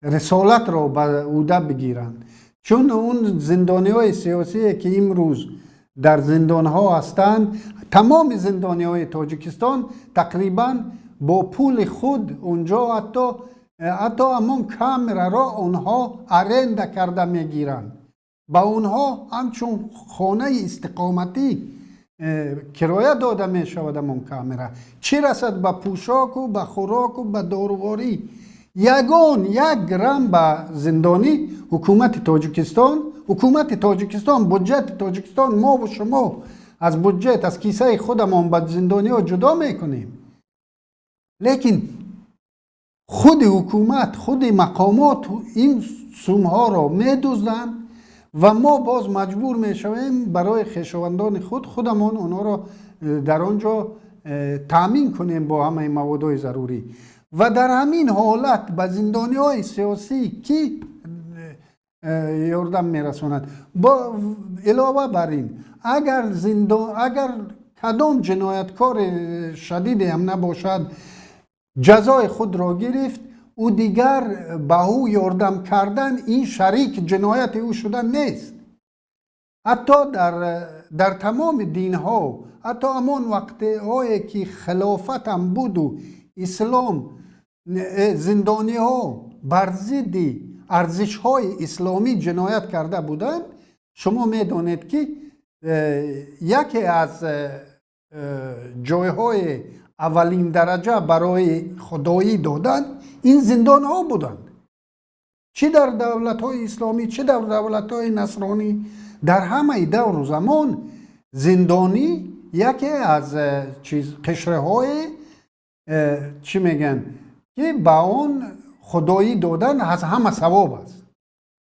рисолатро ба ӯҳда бигиранд. Чун он зиндониҳои сиёсие, ки имрӯз дар зиндонҳо ҳастанд, тамоми зиндониҳои Тоҷикистон тақрибан бо пули худ унҷо ҳатто ҳамон камераро онҳо аренда карда мегиранд, ба онҳо ҳамчун хонаи истиқоматӣ кироя дода мешавад ҳамон камера. Чӣ расад ба пӯшоку, ба хӯроку, ба доруворӣ, ягон як грамм ба зиндонӣ ҳукумати Тоҷикистон, буҷети Тоҷикистон, мову шумо аз буҷет, аз кисаи худамон ба зиндониҳо ҷудо мекунем. Лекин худи ҳукумат, худи мақомот ин сумҳоро медузданд ва мо боз маҷбур мешавем барои хешовандони худ худамон онҳоро дар он ҷо таъмин кунем бо ҳамаи маводҳои зарурӣ. Ва дар ҳамин ҳолат ба зиндониҳои сиёсӣ ки ёрдам мерасонад? Бо илова бар ин, агар кадом ҷинояткори шадиде ҳам набошад, ҷазои худро гирифт, ӯ дигар ба ӯ ёрдам кардан ин шарики ҷинояти ӯ шудан нест. Ҳатто дар тамоми динҳо, ҳатто ҳамон вақтҳое ки хилофатам буду ислом, зиндониҳо бар зидди арзишҳои исломӣ ҷиноят карда буданд, шумо медонед, ки яке аз ҷойҳои аввалин дараҷа барои худоӣ додан ин зиндонҳо буданд. Чӣ дар давлатҳои исломӣ, чӣ дар давлатҳои насронӣ, дар ҳамаи давру замон зиндонӣ яке аз чиз қишрҳои, чӣ мегӯянд, ки ба он худоӣ додан аз ҳама савоб аст.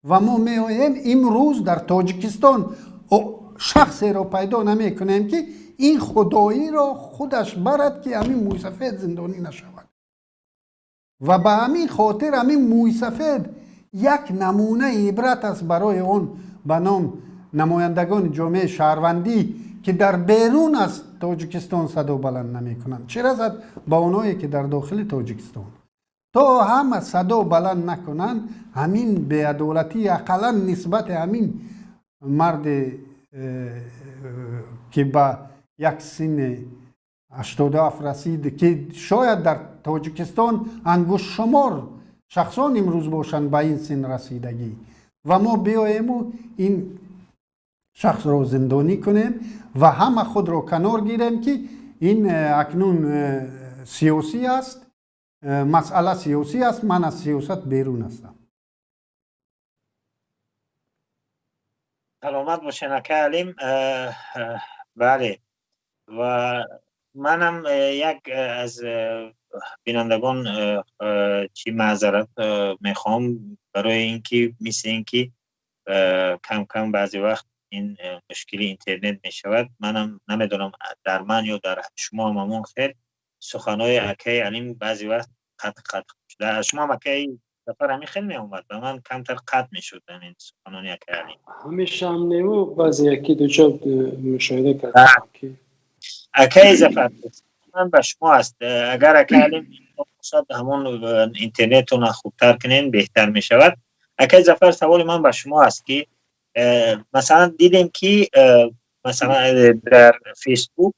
Ва мо меоем имрӯз дар Тоҷикистон шахсеро пайдо намекунем, ки ин худоиро худаш барад, ки ҳамин мӯйсафед зиндонӣ нашавад. Ва ба ҳамин хотир ҳамин мӯйсафед як намунаи ибрат аст барои он ба ном намояндагони ҷомеаи шаҳрвандӣ, ки дар берун аз Тоҷикистон садо баланд намекунанд, чӣ расад ба онҳое, ки дар дохили Тоҷикистон. То ҳама садо баланд накунанд, ҳамин беадолатӣ ақаллан нисбати ҳамин марде, ки ба як синни 87 расид, ки шояд дар Тоҷикистон ангуштшумор шахсон имрӯз бошанд ба ин син расидагӣ, ва мо биёему ин шахсро зиндонӣ кунем ва ҳама худро канор гирем, ки ин акнун сиёсӣ аст, масъала сиёсӣ аст, ман аз сиёсат берун ҳастам. Саломат бошен, ака Алим. Бале, ва манам як аз бинандагон чӣ маъзарат мехоҳам барои ин ки мисли ин ки кам кам баъзе вақт ин мушкили интернет мешавад. Манам намедонам, дар ман ё дар шумо ҳам ҳамон хел суханҳои акаи Алим баъзе вақт қатъ қатъ шуда. Шумо ҳам, акаи Сафар, ҳамин хел меомад? Ба ман камтар қатъ мешуд ҳамин суханони акаи Алим. Ҳамеша ҳам неву, баъзе яки ду ҷо мушоҳида кардам, ки Акаи Зафар, ман ба шумо аст. Агар акаи Алим бошад, ҳамон интернетона хубтар кунен, беҳтар мешавад. Акаи Зафар, саволи ман ба шумо аст, ки масалан дидем, ки масалан дар Фейсбук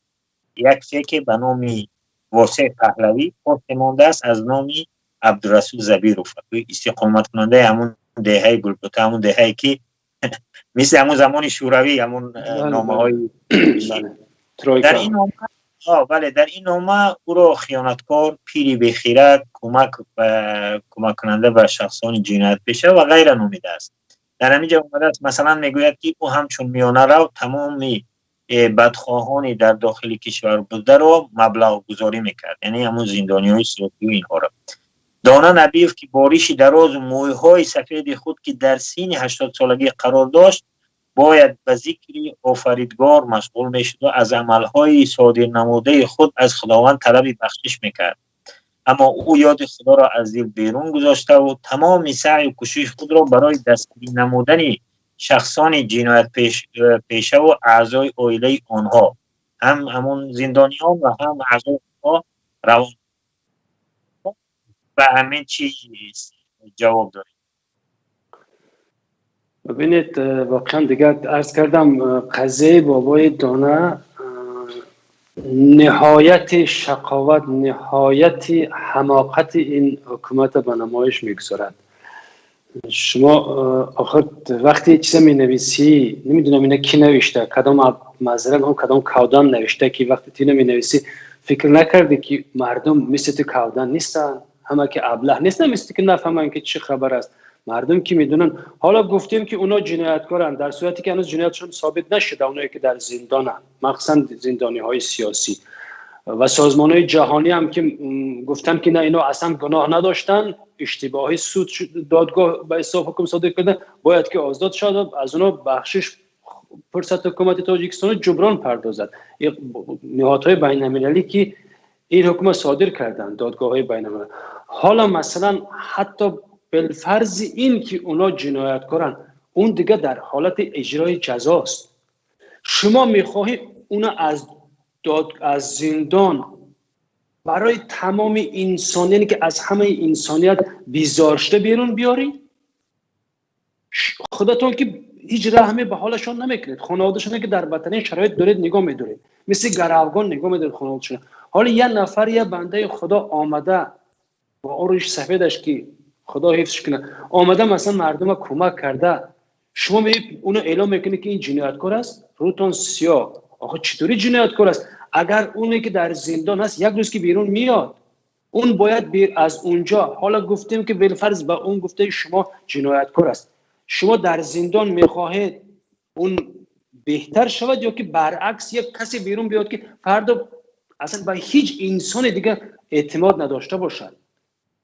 як феке ба номи Восеъ Паҳлавӣ посте мондааст аз номи Абдурасул Забиров, истиқоматкунандаи ҳамун деҳаи Гулбута, ҳамун деҳае, ки мисли ҳамун замони Шӯравӣ ҳамун номаҳои дар ин нома, бале, дар ин нома ӯро хиёнаткор, пири бехирад, кӯмаккунанда ба шахсони ҷиноятпеша ва ғайра номидааст. Дар ҳамин ҷо омадааст, масалан мегӯяд, ки ӯ ҳамчун миёнарав тамоми бадхоҳони дар дохили кишвар бударо маблағгузорӣ мекард, яъне ҳамун зиндониҳои сиёсию инҳоро. Дона Набиев, ки бо риши дарозу мӯйҳои сафеди худ, ки дар синни 80-солагӣ қарор дошт, бояд ба зикри Офаридгор машғул мешуду аз амалҳои содирнамудаи худ аз Худованд талаби бахшиш мекард. اما او یاد خدا را از دل بیرون گذاشته و تمام سعی و کوشش خود را برای دستگیری نمودن شخصان جنایت پیشه و اعضای عائله آنها، هم همون زندانیان و هم اعضای آنها روان. به همین چیز جواب داریم. ببینید، واقعا دیگه عرض کردم، قضیه بابای دانه نهایت شقاوت، نهایت حماقت این حکومت به نمایش میگذارد. شما آخر وقتی چیز می نویسی، نمیدونم اینا کی نوشته، کدام معذرت هم کدام کودن نوشته که وقتی تو می نویسی فکر نکردی که مردم مثل تو کودن نیستن، همه که ابله نیستن مثل که نفهمن که چه خبر است. مردم که میدونن. حالا گفتیم که اونا جنایتکارن، در صورتی که هنوز جنایتشون ثابت نشده، اونایی که در زندانن، مخصوصا زندانی های سیاسی و سازمان های جهانی هم که گفتن که نه، اینا اصلا گناه نداشتن، اشتباهی سود دادگاه به حساب حکم صادر کردن، باید که آزاد شد، از اونا بخشش پرست حکومت تاجیکستان جبران پردازد. نهادهای بین المللی که این حکم صادر کردن، دادگاه های بین المللی. حالا مثلا حتی بالفرض این که اونا جنایتکارن، اون دیگه در حالت اجرای جزاست. شما میخواهی اونا از زندان برای تمام انسان، یعنی که از همه انسانیت بیزار شده بیرون بیاری؟ خودتون که هیچ رحمی به حالشون نمیکنید، خانواده‌شون که در بدترین شرایط دارید نگاه میدارید، مثل گروگان نگاه میدارید خانواده‌شون. حالا یه نفر، یه بنده خدا آمده با آرش سفیدش که خدا حفظش کنه، آمده مثلا مردم کمک کرده، شما می اونو اعلام میکنید که این جنایتکار است، روتون سیاه. آخه چطوری جنایتکار است؟ اگر اونی که در زندان هست یک روز که بیرون میاد، اون باید بیر از اونجا. حالا گفتیم که بالفرض به اون گفته شما جنایتکار است، شما در زندان میخواهید اون بهتر شود یا که برعکس یک کسی بیرون بیاد که فردا اصلا به هیچ انسان دیگه اعتماد نداشته باشد؟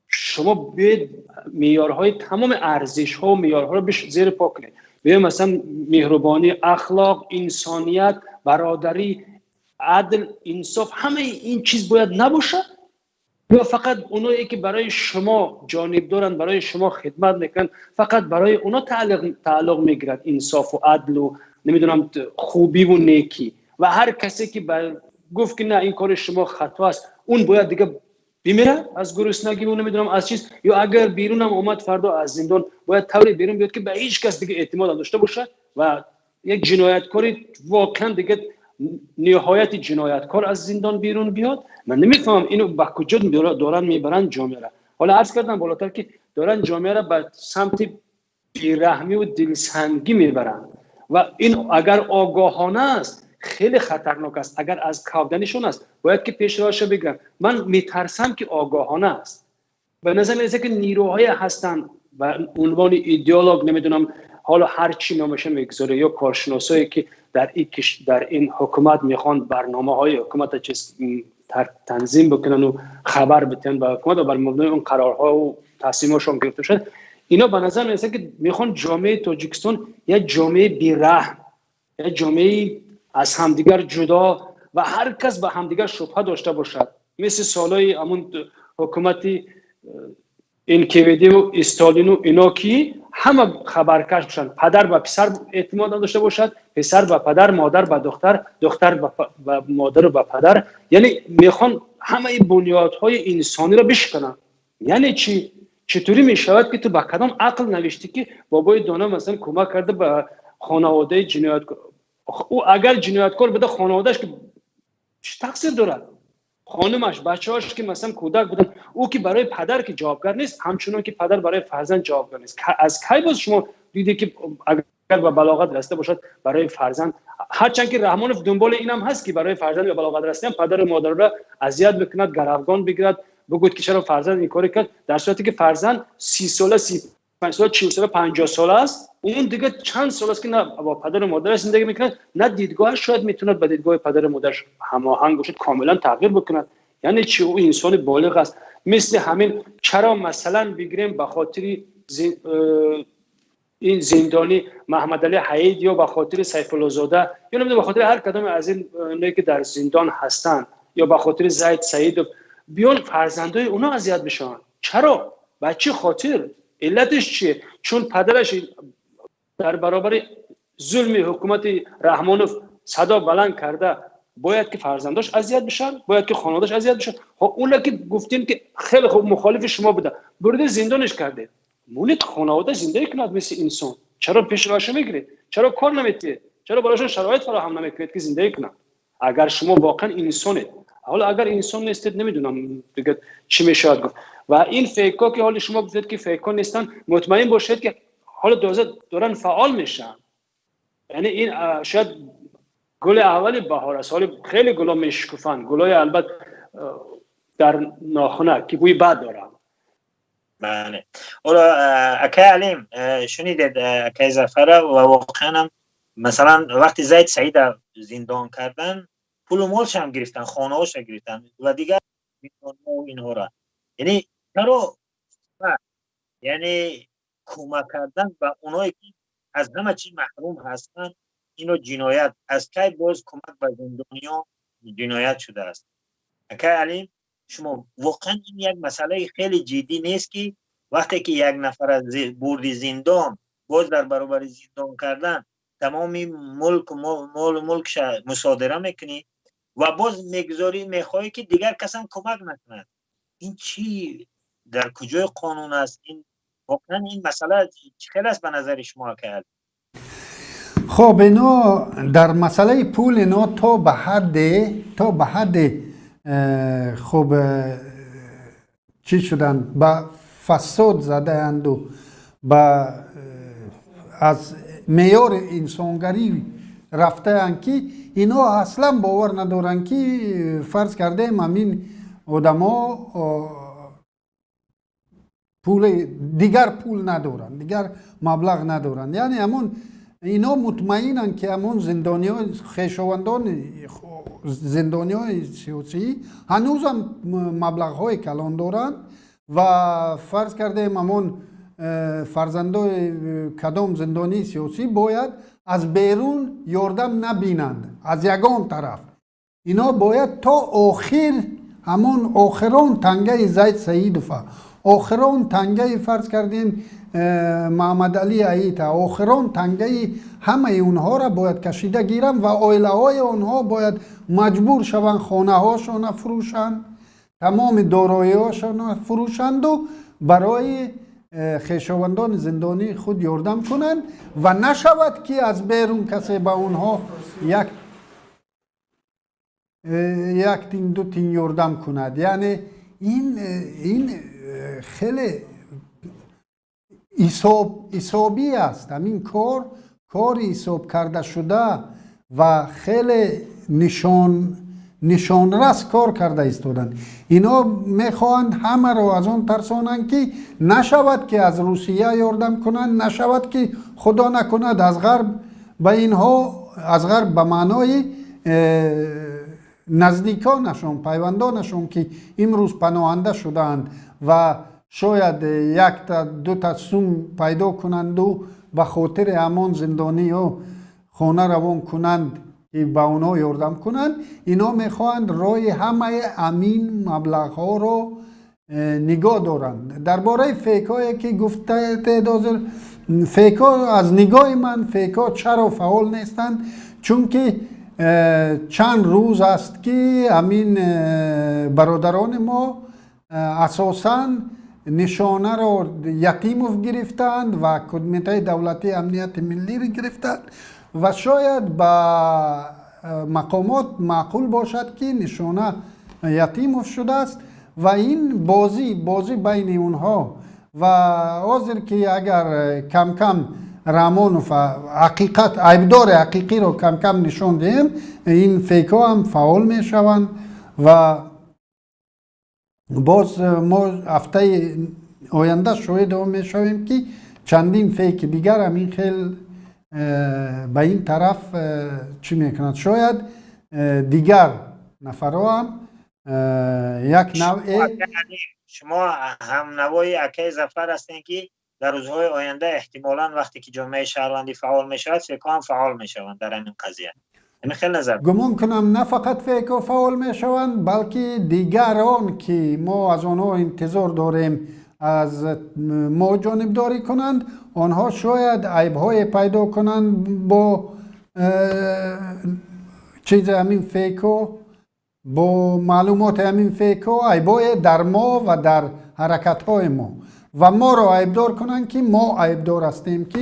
شما بیاید معیارهای تمام ارزش ها و معیارها رو زیر پا کنید. بیاید مثلا مهربانی، اخلاق، انسانیت، برادری، عدل، انصاف، همه این چیز باید نباشه؟ یا فقط اونایی که برای شما جانب دارن، برای شما خدمت میکنن، فقط برای اونا تعلق میگیرد انصاف و عدل و نمیدونم خوبی و نیکی، و هر کسی که گفت که نه این کار شما خطا است، اون باید دیگه بمیره از گرسنگی و نمیدونم از چیز، یا اگر بیرون هم اومد فردا از زندان باید طوری بیرون بیاد که به هیچ کس دیگه اعتماد نداشته باشه و یک جنایتکاری واقعا دیگه نهایت جنایتکار از زندان بیرون بیاد. من نمیفهمم اینو به کجا دارن میبرن جامعه را. حالا عرض کردم بالاتر که دارن جامعه را به سمت بیرحمی و دلسنگی میبرن و این اگر آگاهانه است خیلی خطرناک است، اگر از کودنشون است باید که پیش راهش بگیرن. من میترسم که آگاهانه است. به نظر میرسه که نیروهای هستن و عنوان ایدئولوگ نمیدونم حالا هر چی نامش میگذاره، یا کارشناسایی که در این حکومت میخوان برنامه های حکومت چیز تنظیم بکنن و خبر بدن به حکومت و بر مبنای اون قرارها و تصمیماشون گرفته شد، اینا به نظر میرسه که میخوان جامعه تاجیکستان یک جامعه بی‌رحم، یک جامعه از همدیگر جدا و هر کس به همدیگر شبهه داشته باشد، مثل سالهای همون حکومتی NKVD و استالین و اینا که همه خبرکش باشند، پدر به پسر اعتماد نداشته باشد، پسر به پدر، مادر به دختر، دختر به مادر و به پدر. یعنی میخوان همه بنیادهای انسانی را بشکنن. یعنی چی؟ چطوری میشود که تو به کدام عقل نوشتی که بابای دانا مثلا کمک کرده به خانواده جنایتکار؟ او اگر جنایتکار بوده خانوادهش که چه تقصیر دارد؟ خانمش، بچه‌هاش که مثلا کودک بودن، او که برای پدر که جوابگر نیست، همچنان که پدر برای فرزند جوابگر نیست. از کی باز شما دیدی که اگر به بلاغت رسیده باشد برای فرزند، هرچند که رحمانوف دنبال اینم هست که برای فرزند به بلاغت رسیدن پدر و مادر را اذیت بکند، گروگان بگیرد، بگوید که چرا فرزند این کاری کرد، در صورتی که فرزند 30 ساله، 35 ساله، 40 ساله، 50 ساله است، اون دیگه چند سال است که نه با پدر و مادرش زندگی میکند، نه دیدگاهش شاید میتونه با دیدگاه پدر و مادرش هماهنگ باشد، کاملا تغییر بکند. یعنی چی؟ او انسان بالغ است. مثل همین چرا مثلا بگیریم به خاطر این زندانی محمد علی حید یا به خاطر سیف الله زاده یا نمیدونم به خاطر هر کدام از این که در زندان هستند یا به خاطر زید سعید Биён, фарзандои онҳо азият бишаванд. Чаро? Ба чӣ хотир? Иллатиш чие? Чун падараш дар баробари зулми ҳукумати Раҳмонов садо баланд карда, бояд ки фарзандош азият бишаванд, бояд ки хонаводааш азият бишаванд? Уна ки гуфтем, ки хеле хуб, мухолифи шумо буда, бурде зиндониш кардед, монед, хонавода зиндагӣ кунад мисли инсон. Чаро пеши роҳашо мегиред? Чаро кор наметиҳед? Чаро барояшон шароит фароҳам намекунед, ки зиндагӣ кунанд, агар шумо воқеан инсонед? Ҳоло агар инсон нестед, намедонам, дига чӣ мешавад гуфт. Ва ин фейко, ки ҳоли шумо гуфтед, ки фейко нестанд, мутмаин бошед, ки ҳоло доза доран фаъол мешаванд. Яъне ин шояд гули аввали баҳор аст, ҳоли хеле гуло мешукуфанд, гулои албат дар нохуна, ки бӯи бад доранд. Бале, ҳоло, акай Алим, шунидед акай Зафара, ва воқеан ҳам, масалан, вақти Зайд Саида зиндон кардан, пулу молшам гирифтан, хонаҳоша гирифтан ва дигар инҳоро. Яъне чаро, яъне кӯмак кардан ба оное, ки аз ҳама чиз маҳрум ҳастанд, ино ҷиноят? Аз кай боз кӯмак ба зиндониён ҷиноят шудааст? Акай Алим, шумо воқеан ин як масъалаи хеле ҷиддӣ нест, ки вақте ки як нафар аз бурди зиндон, боз дар баробари зиндон кардан тамоми мулку молу мулкша мусодира мекунӣ ва боз мегузорӣ, мехоҳӣ, ки дигар касам кӯмак накунад? Ин чӣ, дар куҷои қонун аст ин? Воқеан ин масъала чӣ хел аст ба назари шумо, акай? Хоб, ино дар масъалаи пул, ино то ба ҳадде хуб чӣ шуданд, ба фасод задаанду ба аз меъёри инсонгарӣ рафтаанд, ки ино аслан бовар надоранд, ки фарз кардаем, ҳамин одамо пули дигар, пул надоранд, дигар маблағ надоранд. Яъне ҳамон ино мутмаинанд, ки ҳамон зиндониҳо, хешовандони зиндониҳои сиёсӣ ҳанӯзам маблағҳои калон доранд ва фарз кардаем, ҳамон фарзандои кадом зиндонии сиёсӣ бояд аз берун ёрдам набинанд аз ягон тараф. Ино бояд то охир ҳамон охирон тангаи Зайд Саидова, охирон тангаи, фарз кардем, Маҳаммадалӣ Аита, охирон тангаи ҳамаи онҳоро бояд кашида гиранд ва оилаҳои онҳо бояд маҷбур шаванд, хонаҳошона фурӯшанд, тамоми дороиҳошона фурӯшанду барои хешовандони зиндонии худ ёрдам кунанд ва нашавад, ки аз берун касе ба онҳо як тин, ду тин ёрдам кунад. Яъне ин хеле ҳисобӣ аст. Ҳамин кор кори ҳисоб карда шуда ва хеле нишонрас кор карда истоданд. Ино мехоҳанд ҳамаро аз он тарсонанд, ки нашавад, ки аз Русия ёрдам кунанд, нашавад, ки, худо накунад, аз ғарб ба инҳо, аз ғарб ба маънои наздиконашон, пайвандонашон, ки имрӯз паноҳанда шудаанд ва шояд якта дута сум пайдо кунанду ба хотири ҳамон зиндониё хона равон кунанд, ки ба онҳо ёрдам кунанд. Ино мехоҳанд роҳи ҳамаи ҳамин маблағҳоро нигоҳ доранд. Дар бораи фейкҳое, ки гуфтаед, ҳозир фейкҳо, аз нигоҳи ман, фейкҳо чаро фаъол нестанд? Чунки чанд рӯз аст, ки ҳамин бародарони мо асосан нишонаро Ятимов гирифтаанд ва Кумитаи давлатии амнияти миллиро гирифтаанд ва шояд ба мақомот маъқул бошад, ки нишона Ятимов шудааст ва ин бозӣ байни онҳо. Ва ҳозир ки агар камкам Раҳмонов, ҳақиқат, айбдори ҳақиқиро камкам нишон диҳем, ин фейкҳо ҳам фаъол мешаванд ва боз мо ҳафтаи оянда шоҳиди он мешавем, ки чандин фейки дигар ҳамин хел ба ин тараф чӣ мекунад. Шояд дигар нафарҳо ҳам як навъе. Шумо ҳамнавои акаи Зафар ҳастем, ки дар рӯзҳои оянда эҳтимолан, вақте ки ҷомеаи шаҳрвандӣ фаъол мешавад, фейкҳо ҳам фаъол мешаванд дар ҳамин қазия. Гумон кунам, на фақат фейкҳо фаъол мешаванд, балки дигарон, ки мо аз онҳо интизор дорем аз мо ҷонибдорӣ кунанд, онҳо шояд айбҳое пайдо кунанд бо чизи ҳамин фейкҳо, бо маълумоти ҳамин фейкҳо, айбҳое дар мо ва дар ҳаракатҳои мо, ва моро айбдор кунанд, ки мо айбдор ҳастем, ки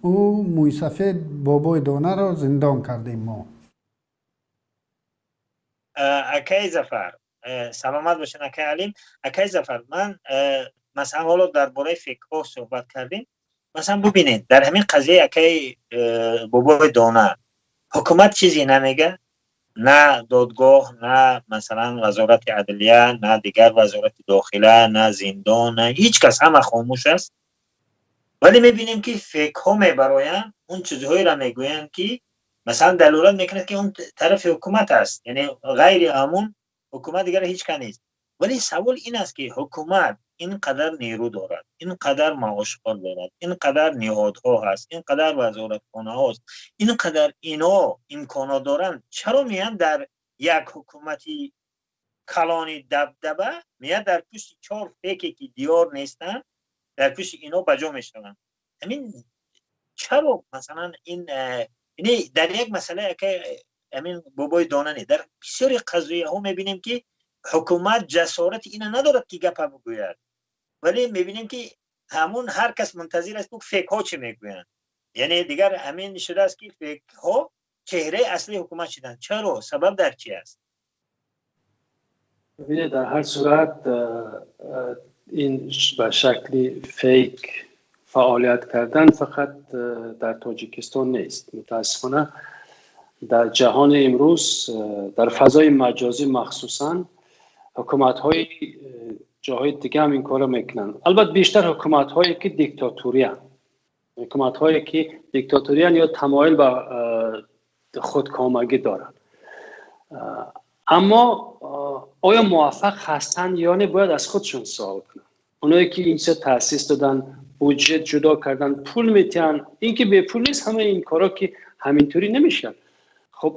ӯ мӯйсафед Бобои Донаро зиндон кардем мо. Акаи Зафар, саломат бошен. Акаи Алим, акаи Зафар, ман масалан ҳоло дар бораи фейкҳо суҳбат кардем. Масалан, бубинед, дар ҳамин қазияи акаи Бобои Дона ҳукумат чизе намега, на додгоҳ, на масалан Вазорати адлия, на дигар Вазорати дохила, на зиндон, на ҳеҷ кас, ҳама хомӯш аст. Вале мебинем, ки фейкҳо мебароянд, он чизҳоеро мегӯянд, ки масалан далолат мекунад, ки он тарафи ҳукумат аст, яъне ғайри ҳамун ҳукумат дигар ҳеҷ кас нест. Вале савол ин аст, ки ҳукумат ин қадар нерӯ дорад, ин қадар маошхор дорад, ин қадар ниҳодҳо ҳаст, ин қадар вазоратхонаҳост, ин қадар ино имконот доранд, чаро меянд дар як ҳукумати калони дабдаба, меянд дар пушти чор фейке, ки диёр нестанд, дар пушти ино ба ҷо мешаванд? Ҳамин чаро? Масалан, ин дар як масъала ҳамин Бобои Дона не, дар бисёри қазияҳо мебинем, ки ҳукумат ҷасорати ина надорад, ки гапа бигӯяд, вале мебинем, ки ҳамун ҳар кас мунтазир аст, ки фейкҳо чӣ мегӯянд. Яъне дигар ҳамин шудааст, ки фейкҳо чеҳраи аслии ҳукумат шуданд. Чаро? Сабаб дар чи аст? Бибинед, дар ҳар сурат ин ба шакли фейк фаъолият кардан фақат дар Тоҷикистон нест. Мутаассифона, дар ҷаҳони имрӯз, дар фазои маҷозӣ махсусан, ҳукуматҳои ҷоҳои дига ҳам ин корро мекунанд. Албатта, бештар ҳукуматҳое, ки диктатуриянд, ҳукуматҳое, ки диктатуриянд ё тамоил ба худкомагӣ доранд. Аммо оё муваффақ ҳастанд ё не, бояд аз худшон суол кунанд. Оное, ки ин чиза таъсис доданд, буҷет ҷудо кардан, пул метиҳанд, ин ки бепул нест ҳамаи ин корҳо, ки ҳаминтурӣ намешавад. Хуб,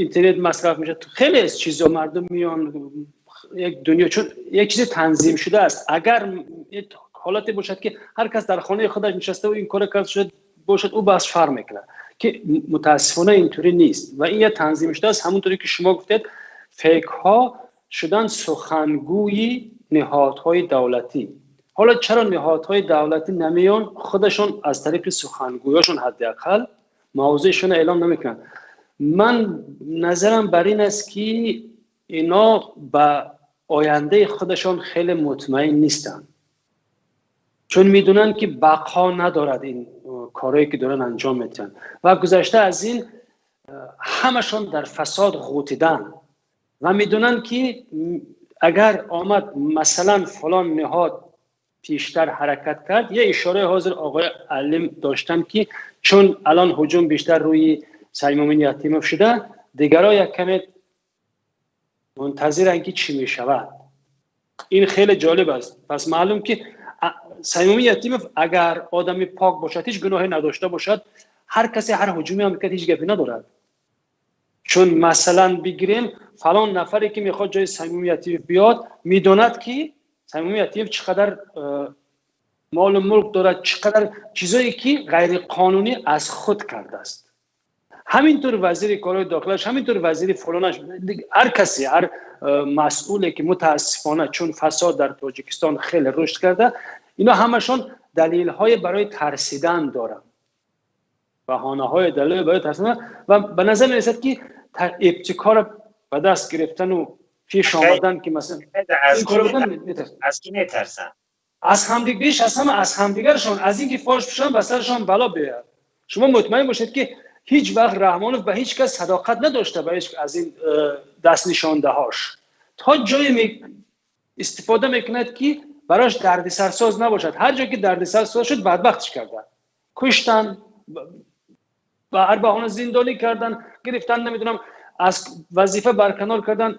интернет масраф мешавад, хеле аз чизо, мардум меён, як дунё, чун як чизи танзим шуда аст. Агар ҳолате бошад, ки ҳар кас дар хонаи худаш нишаста ин кора карда шуда бошад, ӯ баҳс фарқ мекунад, ки мутаассифона интурӣ нест ва ин як танзим шуда аст. Ҳамонтуре ки шумо гуфтед, фейкҳо шудан сухангӯи ниҳодҳои давлатӣ. Ҳоло чаро ниҳодҳои давлатӣ намеён, худашон аз тариқи сухангӯёшон ҳадди ақал мавзеъшонро эълом намекунанд? Ман назарам бар ин аст, ки ино ба ояндаи худашон хеле мутмаин нестанд, чун медонанд, ки бақо надорад ин корое, ки доранд анҷом медиҳанд. Ва гузашта аз ин, ҳамашон дар фасод ғӯтиданд ва медонанд, ки агар омад, масалан, фалон ниҳод пештар ҳаракат кард. Як ишораи ҳозир оғои Алим доштанд, ки чун алон ҳуҷум бештар рӯи Саймумин Ятимов шуда, дигарро як каме мунтазиранд, ки чӣ мешавад. Ин хеле ҷолиб аст. Пас маълум, ки Саймумин Ятимов агар одами пок бошад, ҳеҷ гуноҳе надошта бошад, ҳар касе ҳар ҳуҷуме ҳам мекард, ҳеҷ гапе надорад. Чун масалан бигирем, фалон нафаре, ки мехоҳад ҷои Саймумин Ятимов биёд, медонад, ки Саймумин Ятимов чӣ қадар молу мулк дорад, чӣ қадар чизое, ки ғайриқонунӣ аз худ кардааст. Ҳаминтур вазири корҳои дохилаш, ҳаминтур вазири фалонаш, ҳар касе, ҳар масъуле, ки мутаассифона, чун фасод дар Тоҷикистон хеле рушд карда, ино ҳамашон далелҳое барои тарсидан доранд, баҳонаҳои далел барои тарсидан. Ва ба назар мерасад, ки ибтикорро ба даст гирифтану пеш омадан, ки масалан аз ки метарсанд? Аз ҳамдиг, беш аз ҳама аз ҳамдигаршон, аз ин ки фош бишаванд, ба сарашон бало биёяд. Шумо мутмаин бошед, ки ҳеҷ вақт Раҳмонов ба ҳеҷ кас садоқат надошта, ба ҳеҷ аз ин дастнишондаҳош. То ҷое истифода мекунад, ки барош дардисарсоз набошад. Ҳар ҷо ки дардисарсоз шуд, бадбахтш кардан, куштан, ба ҳар баҳона зиндонӣ кардан, гирифтан, намедонам, аз вазифа барканор кардан.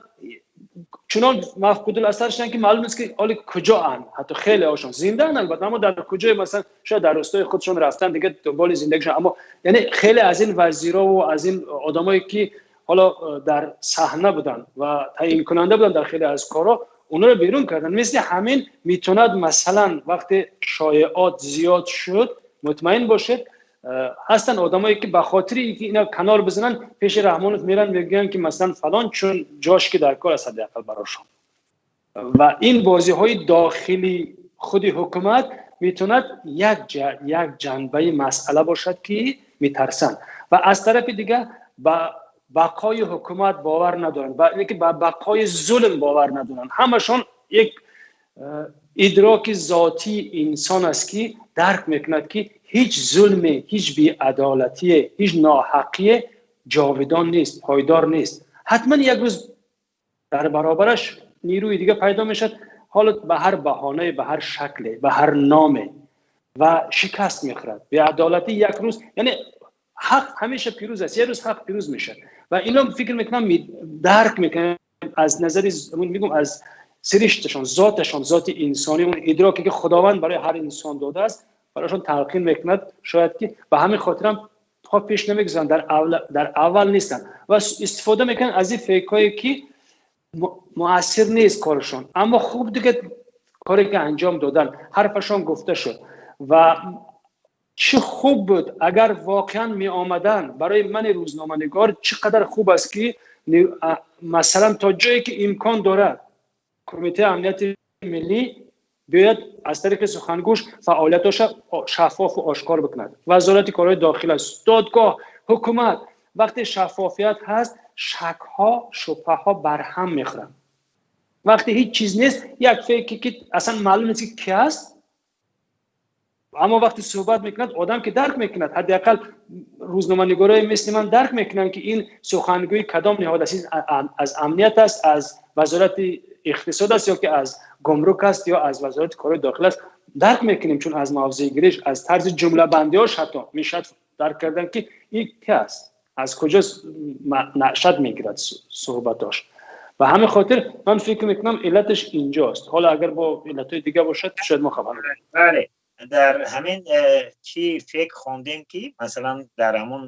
Чунон мафқудуласар шуданд, ки маълум нест, ки ҳоли куҷоанд. Ҳатто хеле ҳошон зиндаанд, албатта, аммо дар куҷое, масалан, шояд дар ростои худшон рафтан, дига дунболи зиндагишон. Аммо яъне хеле аз ин вазирову аз ин одамое, ки ҳоло дар саҳна буданд ва таъйинкунанда буданд дар хеле аз корҳо, онҳоро берун карданд. Мисли ҳамин метавонад, масалан, вақте шоеот зиёд шуд, мутмаин бошед, ҳастанд одамое, ки ба хотири инки ина канор бизананд, пеши Раҳмонов меранд, мегӯянд, ки масалан фалон, чун ҷош ки дар кор аст ҳадди ақал барошон. Ва ин бозиҳои дохили худи ҳукумат метавонад як ҷанбаи масъала бошад, ки метарсанд ва аз тарафи дигар ба бақои ҳукумат бовар надоранд, ки ба бақои зулм бовар надоранд. Ҳамашон як идроки зотии инсон аст, ки дарк мекунад, ки ҳеҷ зулме, ҳеҷ беадолатие, ҳеҷ ноҳаққие ҷовидон нест, пойдор нест. Ҳатман як рӯз дар баробараш нерӯи дига пайдо мешавад, ҳоло ба ҳар баҳонае, ба ҳар шакле, ба ҳар номе, ва шикаст мехӯрад беадолатӣ як рӯз. Яъне ҳақ ҳамеша пирӯз аст, як рӯз ҳақ пирӯз мешавад. Ва ино фикр мекунам, дарк мекунам, аз назари мегум, аз сиришташон, зоташон, зоти инсонӣ, он идроке, ки Худованд барои ҳар инсон додааст, барошон талқин мекунад. Шояд ки ба ҳамин хотирам по пеш намегузоранд, дар аввал нестанд ва истифода мекунанд аз ин фейкҳое, ки муассир нест корашон, аммо хуб дига коре ки анҷом додан, ҳарфашон гуфта шуд. Ва чӣ хуб буд, агар воқеан меомаданд. Барои мани рӯзноманигор чӣ қадар хуб аст, ки масалан то ҷое ки имкон дорад, Кумитаи амнияти миллӣ биёяд, аз тариқи сухангӯш фаъолияташа шаффофу ошкор бикунад, Вазорати корҳои дохил аст, додгоҳ, ҳукумат. Вақте шаффофият ҳаст, шакҳо, шубҳаҳо барҳам мехӯранд. Вақте ҳеҷ чиз нест, як фейке, ки аслан маълум нест, ки ки аст, аммо вақте суҳбат мекунад, одам ки дарк мекунад, ҳадди ақал рӯзноманигорои мисли ман дарк мекунанд, ки ин сухангӯи кадом ниҳод аст, аз амният аст, аз Вазорати иқтисод аст ё ки аз гумрук аст ё аз Вазорати корҳои дохил аст. Дарк мекунем, чун аз мавзеъгириш, аз тарзи ҷумлабандиҳош ҳатто мешавад дарк кардан, ки ин ки аст, аз куҷо нашъат мегирад суҳбатош. Ба ҳамин хотир ман фикр мекунам, иллаташ инҷост. Ҳоло агар бо иллатҳои дига бошад, шояд мо хабар надорем. Бале, дар ҳамин чӣ фейк хондем, ки масалан дар ҳамон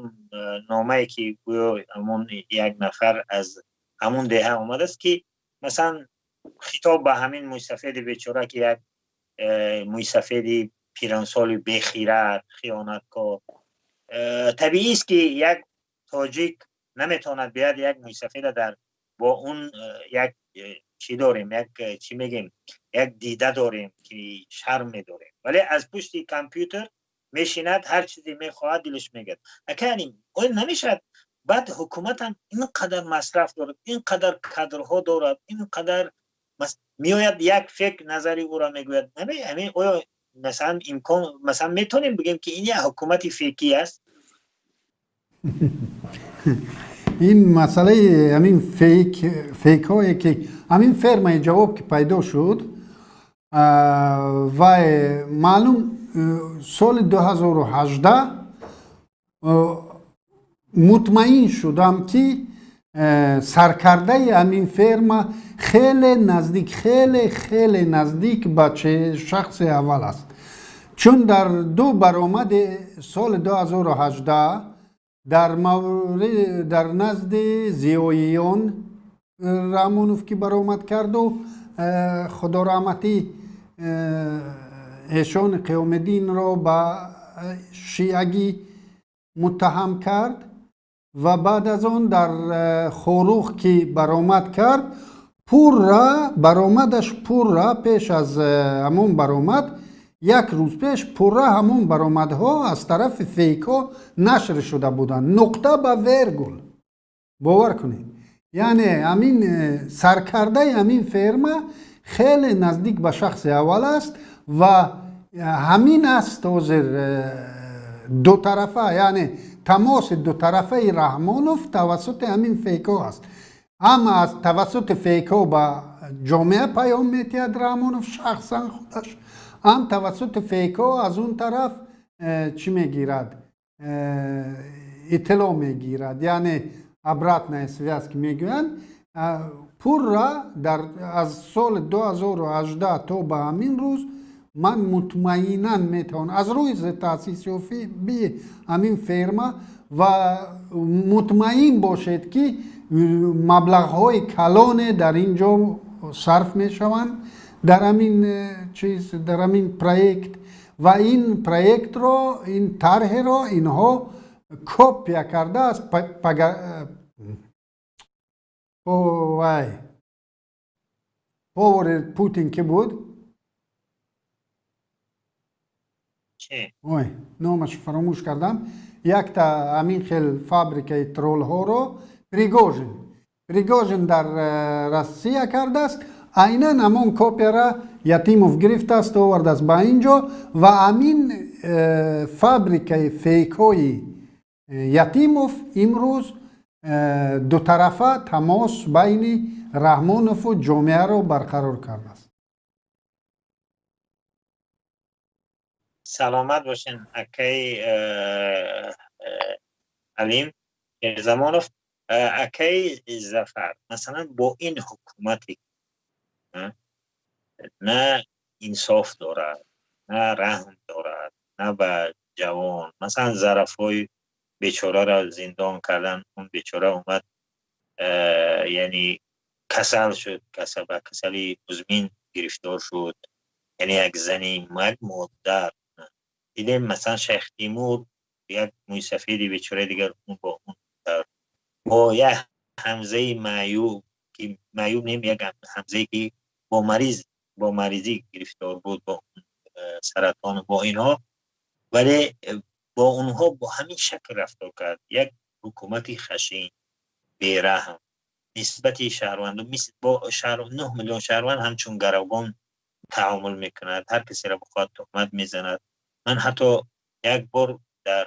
номае, ки гӯё ҳамон як нафар аз ҳамон деҳа омадааст, ки масалан хитоб ба ҳамин мӯйсафеди бечора, ки як мӯйсафеди пиронсоли бехирад, хиёнаткор. Табиист, ки як тоҷик наметавонад биёяд як мӯйсафеда дар бо он як чӣ дорем, як чӣ мегем, як дида дорем, ки шарм медорем, вале аз пушти компютер мешинад, ҳар чизе мехоҳад, дилаш мегӯяд. Акани оё намешавад? Баъд ҳукуматам ин қадар масраф дорад, ин қадар кадрҳо дорад, ин қадар меояд, як фейк назари ӯро мегӯяд. Ҳамин оё масалан имкон, масалан метавонем бигӯем, ки ин як ҳукумати фейкӣ аст? Ин масъалаи ҳамин фейк, фейкҳое, ки ҳамин фермаи ҷавоб ки пайдо шуд, вай маълум соли 2018 мутмаин шудам, ки саркардаи ҳамин ферма хеле наздик, хеле хеле наздик ба шахси аввал аст, чун дар ду баромади соли 2018 дар маврид дар назди зиёиён Раҳмонов ки баромад карду, худо раҳматӣ эшон Қиёмиддинро ба шиагӣ муттаҳам кард ва баъд аз он дар Хоруғ ки баромад кард, пурра баромадаш, пурра пеш аз ҳамон баромад, як рӯз пеш, пурра ҳамон баромадҳо аз тарафи фейкҳо нашр шуда буданд, нуқта ба вергул. Бовар кунед, яъне ҳамин саркардаи ҳамин ферма хеле наздик ба шахси аввал аст ва ҳамин аст ҳозир дутарафа, яъне тамоси дутарафаи Раҳмонов тавассути ҳамин фейкҳо аст. Ҳам аз тавассути фейкҳо ба ҷомеа паём метиҳад Раҳмонов шахсан худаш, ҳам тавассути фейкҳо аз он тараф чӣ мегирад, иттилоъ мегирад, яъне обратная связь ки мегӯянд. Пурра аз соли 2018 то ба ҳамин рӯз ман мутмаинан метавонам аз рӯи таъсисёбии ҳамин ферма ва мутмаин бошед, ки маблағҳои калоне дар ин ҷо сарф мешаванд дар ҳамин чиз, дар ҳамин проект, ва ин проектро, ин тарҳеро инҳо копия карда аз вай повари Путин ки буд, ой, номаш фаромӯш кардам, якта ҳамин хел фабрикаи троллҳоро Пригожин дар Россия кардааст. Айнан ҳамон копияра Ятимов гирифтааст, овардааст ба ин ҷо ва ҳамин фабрикаи фейкҳои Ятимов имрӯз дутарафа тамос байни Раҳмонову ҷомеаро барқарор кардааст. Саломат бошен, акаи Алим Замонов. Акаи Зафар, масалан, бо ин ҳукумате на инсоф дорад, на раҳм дорад, на ба ҷавон, масалан, зарафҳои бечораро зиндон кардан, он бечора омад, яъне касал шуд, ба касалии музмин гирифтор шуд, яъне як зани, як модар дидем, масалан, Шайх Тимур, як мӯйсафеди бечораи дигар, он бо он бо як ҳамзаи маъюб, ки маъюб нем, як ҳамзае ки бо маризӣ гирифтор буд, бо саратон, бо инҳо, вале бо онҳо бо ҳамин шакл рафтор кард. Як ҳукумати хашин, бераҳм нисбати шаҳрвандон, бо 9 миллион шаҳрванд ҳамчун гаравгон таомул мекунад, ҳар касеро бихоҳад туҳмат мезанад. Ман ҳатто як бор дар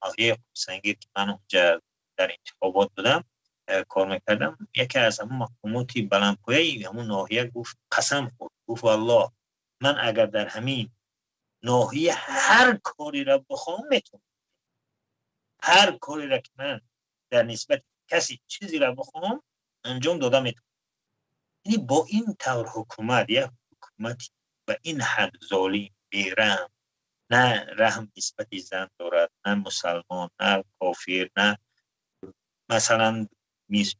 ноҳияи Қубсангир, ки ман онҷа дар интихобот будам, кор мекардам, яке аз ҳамон мақомоти баландпояи ҳамон ноҳия гуфт, қасам хӯрд, гуфт: валлоҳ, ман агар дар ҳамин ноҳия ҳар кореро бихоҳам метавонам, ҳар кореро ки ман дар нисбати касе чизеро бихоҳам анҷом дода метавонам. Яъне бо ин тавр ҳукумат, як ҳукумати ба ин ҳад золим, бераҳм, на раҳм нисбати зан дорад, на мусалмон, на кофир, на масалан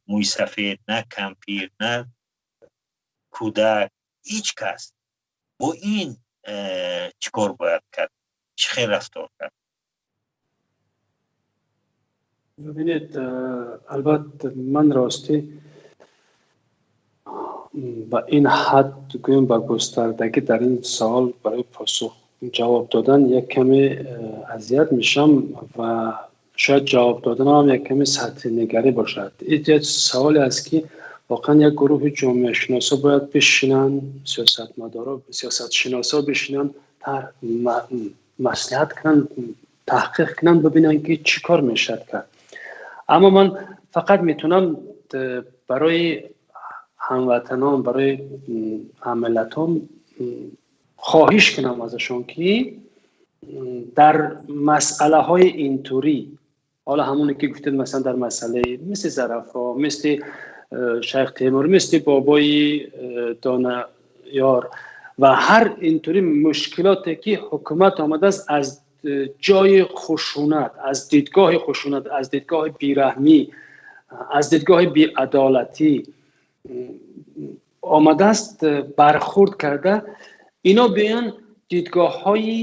мӯйсафед, на кампир, на кӯдак, ҳеҷ кас. Бо ин чӣ кор бояд кард? Чӣ хел рафтор кард? Бибинед, албатта ман ростӣ ба ин ҳад гӯем ба густардагӣ дар ин савол барои посух ҷавоб додан як каме азият мешавам ва шояд ҷавоб доданам як каме сатҳи нигарӣ бошад. Ин як саволе аст, ки воқеан як гурӯҳи ҷомеашиносо бояд бишинанд, сиёсатмадоро, сиёсатшиносо бишинанд, маслиҳат кунанд, таҳқиқ кунанд, бибинанд, ки чӣ кор мешавад кард. Аммо ман фақат метавонам барои ҳамватанон, барои ҳаммиллатон хоҳиш кунам азашон, ки дар масъалаҳои интурӣ, ҳоло ҳамоне ки гуфтед, масалан, дар масъалаи мисли Зарафо, мисли Шайх Темур, мисли бобои Донаёр ва ҳар интурӣ мушкилоте ки ҳукумат омадааст аз ҷои хушунат, аз дидгоҳи хушунат, аз дидгоҳи бераҳмӣ, аз дидгоҳи беадолатӣ омадааст бархӯрд карда, ино биёян дидгоҳҳои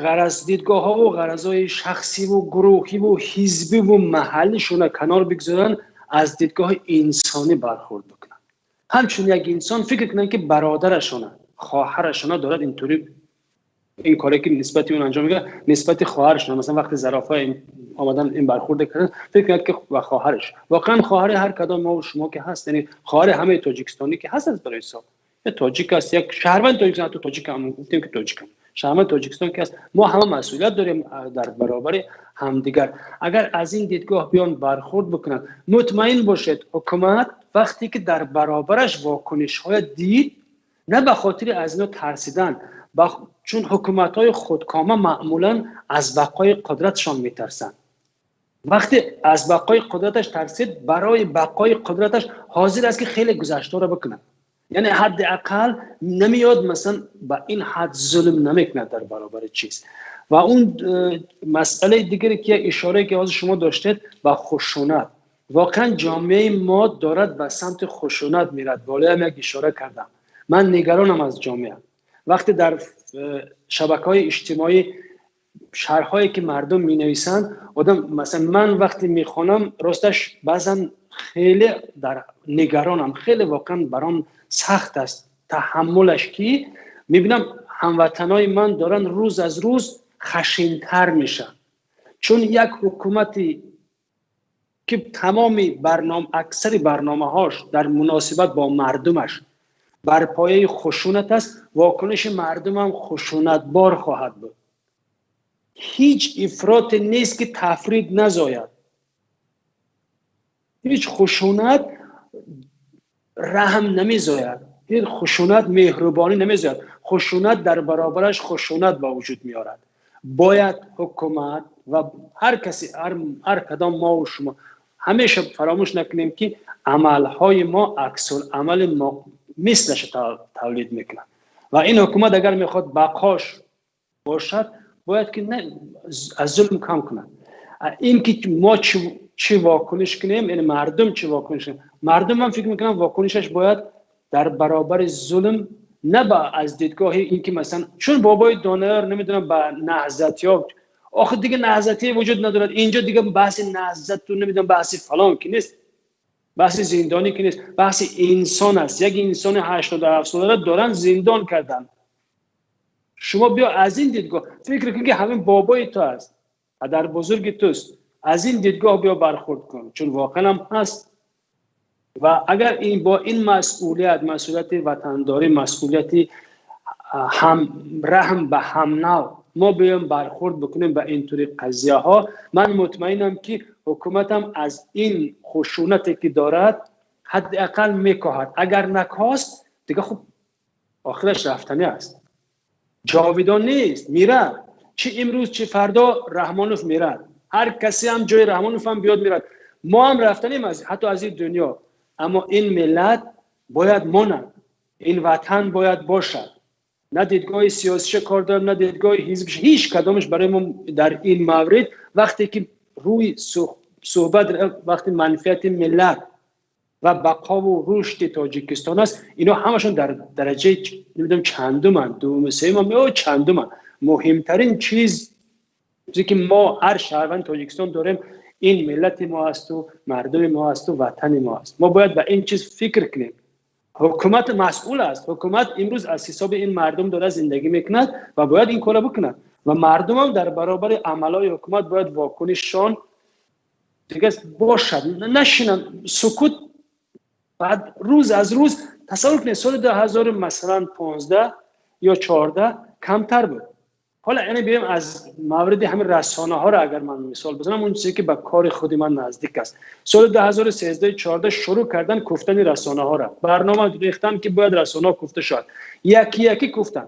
ғараз, дидгоҳҳову ғаразҳои шахсиву гурӯҳиву ҳизбиву маҳаллишона канор бигзоранд, аз дидгоҳи инсонӣ бархӯрд бикунанд, ҳамчун як инсон фикр кунанд, ки бародарашона, хоҳарашона дорад интури ин коре ки нисбати он анҷом мегирад, нисбати хоҳарашона. Масалан, вақти Зарофа омадан ин бархӯрд карданд, фикр кунад, ки ба хоҳараш, воқеан хоҳари ҳар кадом мо шумо ки ҳаст, яъне хоҳари ҳамаи тоҷикистонӣ ки ҳаст, аз барои ҳисоб як тоҷик аст, як шаҳрванд тоҷикистон, ҳатто тоҷик ҳам гуфтем, ки тоҷикам, шаҳрванд тоҷикистон ки аст, мо ҳама масъулият дорем дар баробари ҳамдигар. Агар аз ин дидгоҳ биён бархӯрд бикунанд, мутмаин бошед, ҳукумат вақте ки дар баробараш вокунишҳоя дид, на ба хотири аз ино тарсидан, чун ҳукуматҳои худкома маъмулан аз бақои қудратшон метарсанд. وقتی از بقای قدرتش ترسید، برای بقای قدرتش حاضر است که خیلی گذشته را بکنه. یعنی حداقل نمیاد مثلا با این حد ظلم نمیکنه در برابر چیز. و اون مسئله دیگری که اشاره که از شما داشتید با خشونت، واقعا جامعه ما دارد به سمت خشونت میرد. بالای هم یک اشاره کردم، من نگرانم از جامعه. وقتی در شبکه‌های اجتماعی شرح‌هایی که مردم می‌نویسند، آدم مثلا من وقتی میخوانم راستش بعضا خیلی در نگرانم، خیلی واقعا برام سخت است تحملش، که میبینم هموطنای من دارن روز از روز خشن‌تر میشن. چون یک حکومتی که تمام برنامه، اکثر برنامه‌هاش در مناسبت با مردمش بر پایه خشونت است، واکنش مردم هم خشونتبار خواهد بود. هیچ افراط نیست که تفرید نزاید، هیچ خشونت رحم نمیزاید، هیچ خشونت مهربانی نمیزاید، خشونت در برابرش خشونت با وجود میارد. باید حکومت و هر کسی، هر کدام ما و شما همیشه فراموش نکنیم که عملهای ما عکس العمل ما مثلش تولید میکنه و این حکومت اگر میخواد بقاش باشد باید که نه از ظلم کم کنه. این که ما چی واکنش کنیم، یعنی مردم چی واکنش کنیم، مردم هم فکر میکنم واکنشش باید در برابر ظلم، نه با از دیدگاه این که مثلا چون بابای دانیار نمیدونم با نهضت یا آخه دیگه نهضتی وجود ندارد اینجا، دیگه بحث نهضت تو نمیدونم بحث فلان که نیست، بحث زندانی که نیست، بحث انسان است. یک انسان 87 ساله دارن زندان کردن. شما بیا از این دیدگاه فکر کن که همین بابای تو است، پدر بزرگ توست، از این دیدگاه بیا برخورد کن، چون واقعا هم هست. و اگر این با این مسئولیت، مسئولیت وطنداری، مسئولیت هم رحم به هم نوع ما بیایم برخورد بکنیم به اینطوری قضیه ها، من مطمئنم که حکومت هم از این خشونتی که دارد حداقل میکاهد. اگر نکاست دیگه خب آخرش رفتنی است، جاویدان نیست، میره. چه امروز چه فردا رحمانوف میره، هر کسی هم جای رحمانوف هم بیاد میرد. ما هم رفتنیم از حتی از این دنیا، اما این ملت باید ماند، این وطن باید باشد. نه دیدگاه سیاسیش کار دارم، نه دیدگاه حزبش، هیچ کدامش برای ما در این مورد وقتی که روی صحبت، وقتی منفعت ملت و بقا و رشد تاجیکستان است، اینا همشون در درجه نمیدونم چندمن، دوم سوم یا چندمن. مهمترین چیزی که ما هر شهروند تاجیکستان داریم این ملت ما است و مردم ما است و وطن ما است. ما باید به این چیز فکر کنیم. حکومت مسئول است. حکومت امروز از حساب این مردم داره زندگی میکند و باید این کارو بکند و مردم هم در برابر عملای حکومت باید واکنششان دیگه باشد، نشینن سکوت. بعد روز از روز تصور کنید سال 2000 مثلا 15 یا 14 کمتر بود. حالا یعنی بیایم از مورد همین رسانه ها رو اگر من مثال بزنم، اون چیزی که به کار خود من نزدیک است، سال 2013 14 شروع کردن کوفتن رسانه ها را، برنامه ریختن که باید رسانه ها کوفته شد، یکی یکی کوفتن،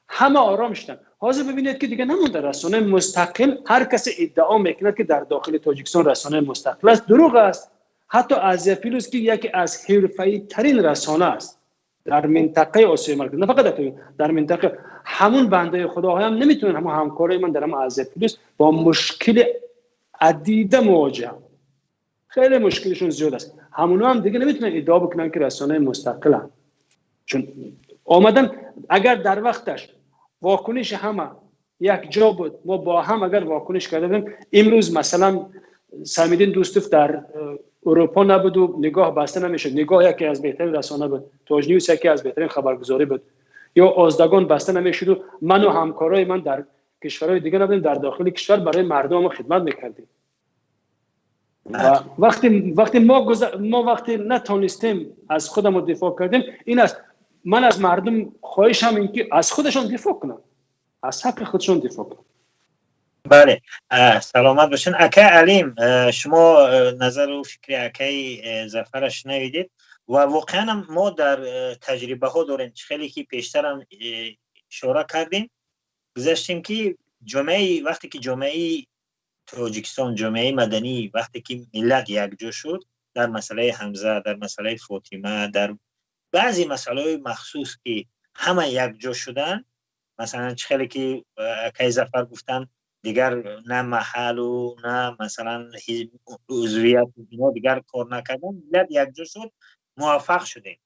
همه آرام شدن. حاضر ببینید که دیگه نمونده رسانه مستقل. هر کسی ادعا میکند که در داخل تاجیکستان رسانه مستقل است، دروغ است. حتی آسیا پلوس که یکی از حرفه‌ای ترین رسانه است در منطقه آسیای مرکزی، نه فقط در منطقه، همون بنده خداها هم نمیتونن، همون همکارای من در هم آسیا پلوس با مشکل عدیده مواجه، خیلی مشکلشون زیاد است. همونا هم دیگه نمیتونن ادعا بکنن که رسانه مستقلن، چون آمدن اگر در وقتش واکنش همه یک جا بود، ما با هم اگر واکنش کرده بودیم، امروز مثلا سمیدین دوستوف در اروپا نبود و نگاه بسته نمیشد، نگاه یکی از بهترین رسانه بود، تاج نیوز یکی از بهترین خبرگزاری بود، یا آزدگان بسته نمیشد و من و همکارای من در کشورهای دیگه نبودیم، در داخل کشور برای مردم خدمت میکردیم. و وقتی ما وقتی نتونستیم از خودمون دفاع کردیم، این است. من از مردم خواهشم این که از خودشون دفاع کنن، از حق خودشون دفاع کنن. بله، سلامت باشین. اکای علیم، شما نظر و فکر اکای ظفر شنیدید و واقعا ما در تجربه ها داریم، خیلی که پیشتر هم اشاره کردیم گذشتیم که جامعه، وقتی که جامعه Тоҷикистон, ҷомеаи маданӣ, вақте ки миллат якҷо шуд дар масъалаи Ҳамза, дар масъалаи Фотима, дар баъзе масъалаҳои махсус ки ҳама якҷо шуданд, масалан чӣ хеле ки акаи Зафар гуфтанд, дигар на маҳалу на масалан узвият, ино дигар кор накарданд, миллат якҷо шуд, муваффақ шудем,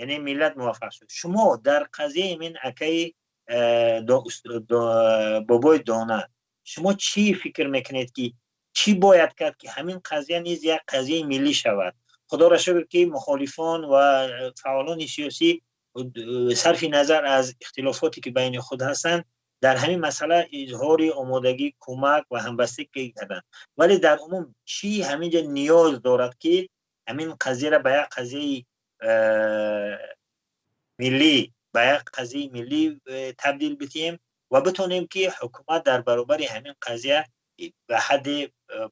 яъне миллат муваффақ шуд. Шумо дар қазияи ин акаи бобои Дона шумо чӣ фикр мекунед, ки чӣ бояд кард, ки ҳамин қазия низ як қазияи миллӣ шавад? Худоро шукр, ки мухолифон ва фаъолони сиёсӣ сарфи назар аз ихтилофоте ки байни худ ҳастанд, дар ҳамин масъала изҳори омодагӣ, кӯмак ва ҳамбастагӣ карданд. Вале дар умум чӣ ҳаминҷо ниёз дорад, ки ҳамин қазияро ба як қазияи миллӣ, ба як қазияи миллӣ табдил бидиҳем ва битонем, ки ҳукумат дар баробари ҳамин қазия ба ҳадди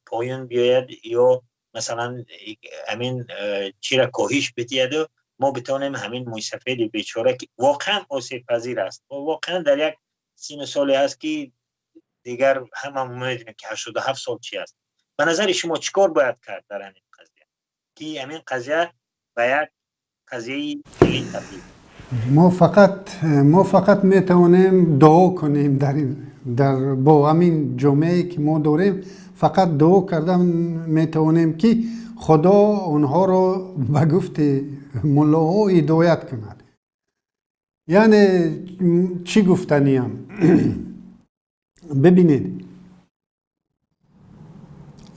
поён биёяд ё масалан ҳамин чиро коҳиш бидиҳаду мо битонем ҳамин мӯйсафеди бечора, ки воқеан осебпазир аст ва воқеан дар як сину соле ҳаст, ки дигар ҳама медонем, ки 87 сол чи аст. Ба назари шумо чӣ кор бояд кард дар ҳамин қазия, ки ҳамин қазия ба як қазияи миллӣ табдил? Мо фақат метавонем дуо кунем дар бо ҳамин ҷомеае ки мо дорем, фақат дуо кардан метавонем, ки Худо онҳоро ба гуфти муллоҳо ҳидоят кунад. Яъне чӣ гуфтаниям? Бибинед,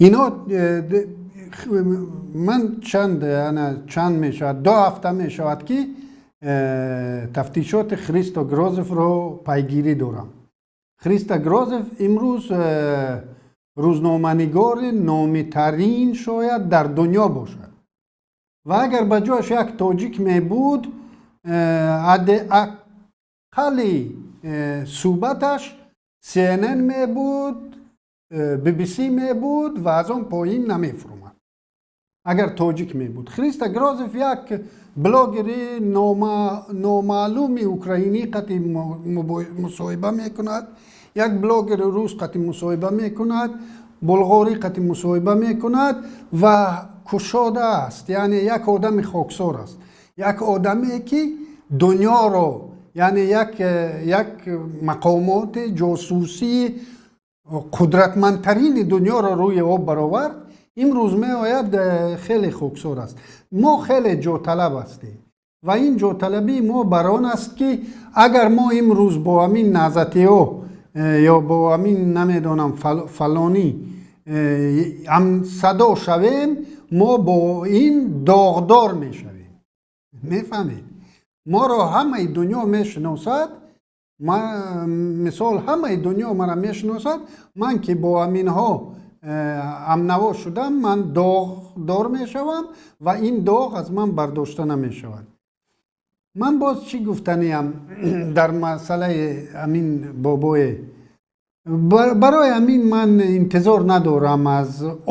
ино ман чанд мешавад, 2 ҳафта мешавад, ки тафтишоти Христо Грозевро пайгирӣ дорам. Христо Грозев имрӯз рӯзноманигори номитарин шояд дар дунё бошад ва агар ба ҷояш як тоҷик мебуд, ҳадди аққали суҳбаташ CNN мебуд, BBC мебуд ва аз он поин намефуромад, агар тоҷик мебуд. Христо Грозев як блогери номаълуми украинӣ қати мусоҳиба мекунад, як блогери рус қати мусоҳиба мекунад, булғорӣ қати мусоҳиба мекунад ва кушода аст. Яъне як одами хоксор аст, як одаме ки дунёро, яъне як мақомоти ҷосусии қудратмандтарини дунёро рӯи об баровард. Имрӯз меояд, хеле хоксор аст. Мо хеле ҷоталаб ҳастем ва ин ҷоталабии мо бар он аст, ки агар мо имрӯз бо ҳамин наҳзатиҳо ё бо ҳамин намедонам фалонӣ ҳамсадо шавем, мо бо ин доғдор мешавем. Мефаҳмед, моро ҳамаи дунё мешиносад. Мисол, ҳамаи дунё мара мешиносад. Ман ки бо ҳаминҳо ҳамнаво шудам, ман доғдор мешавам ва ин доғ аз ман бардошта намешавад. Ман боз чӣ гуфтаниям дар масъалаи ҳамин бобое? Барои ҳамин ман интизор надорам аз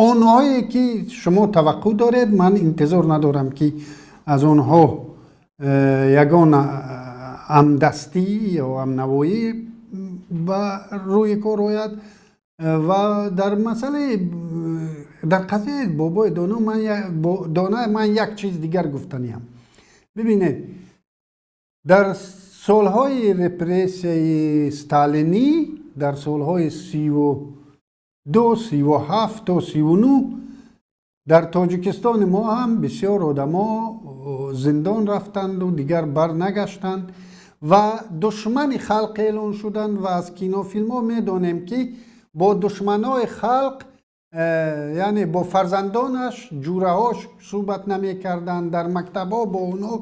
онҳое ки шумо таваққӯъ доред. Ман интизор надорам, ки аз онҳо ягон ҳамдастӣ ё ҳамнавоӣ ба рӯи кор ояд. Ва дар масъалаи, дар қазияи бобои Дона ман як чиз дигар гуфтаниям. Бибинед, дар солҳои репрессияи сталинӣ, дар солҳои 32, 37 то 39 дар Тоҷикистони мо ҳам бисёр одамо зиндон рафтанду дигар барнагаштанд ва душмани халқ эълон шуданд. Ва аз кинофилмҳо медонем, ки бо душманои халқ, яъне бо фарзандонаш, ҷураҳош суҳбат намекарданд, дар мактабҳо бо онҳо,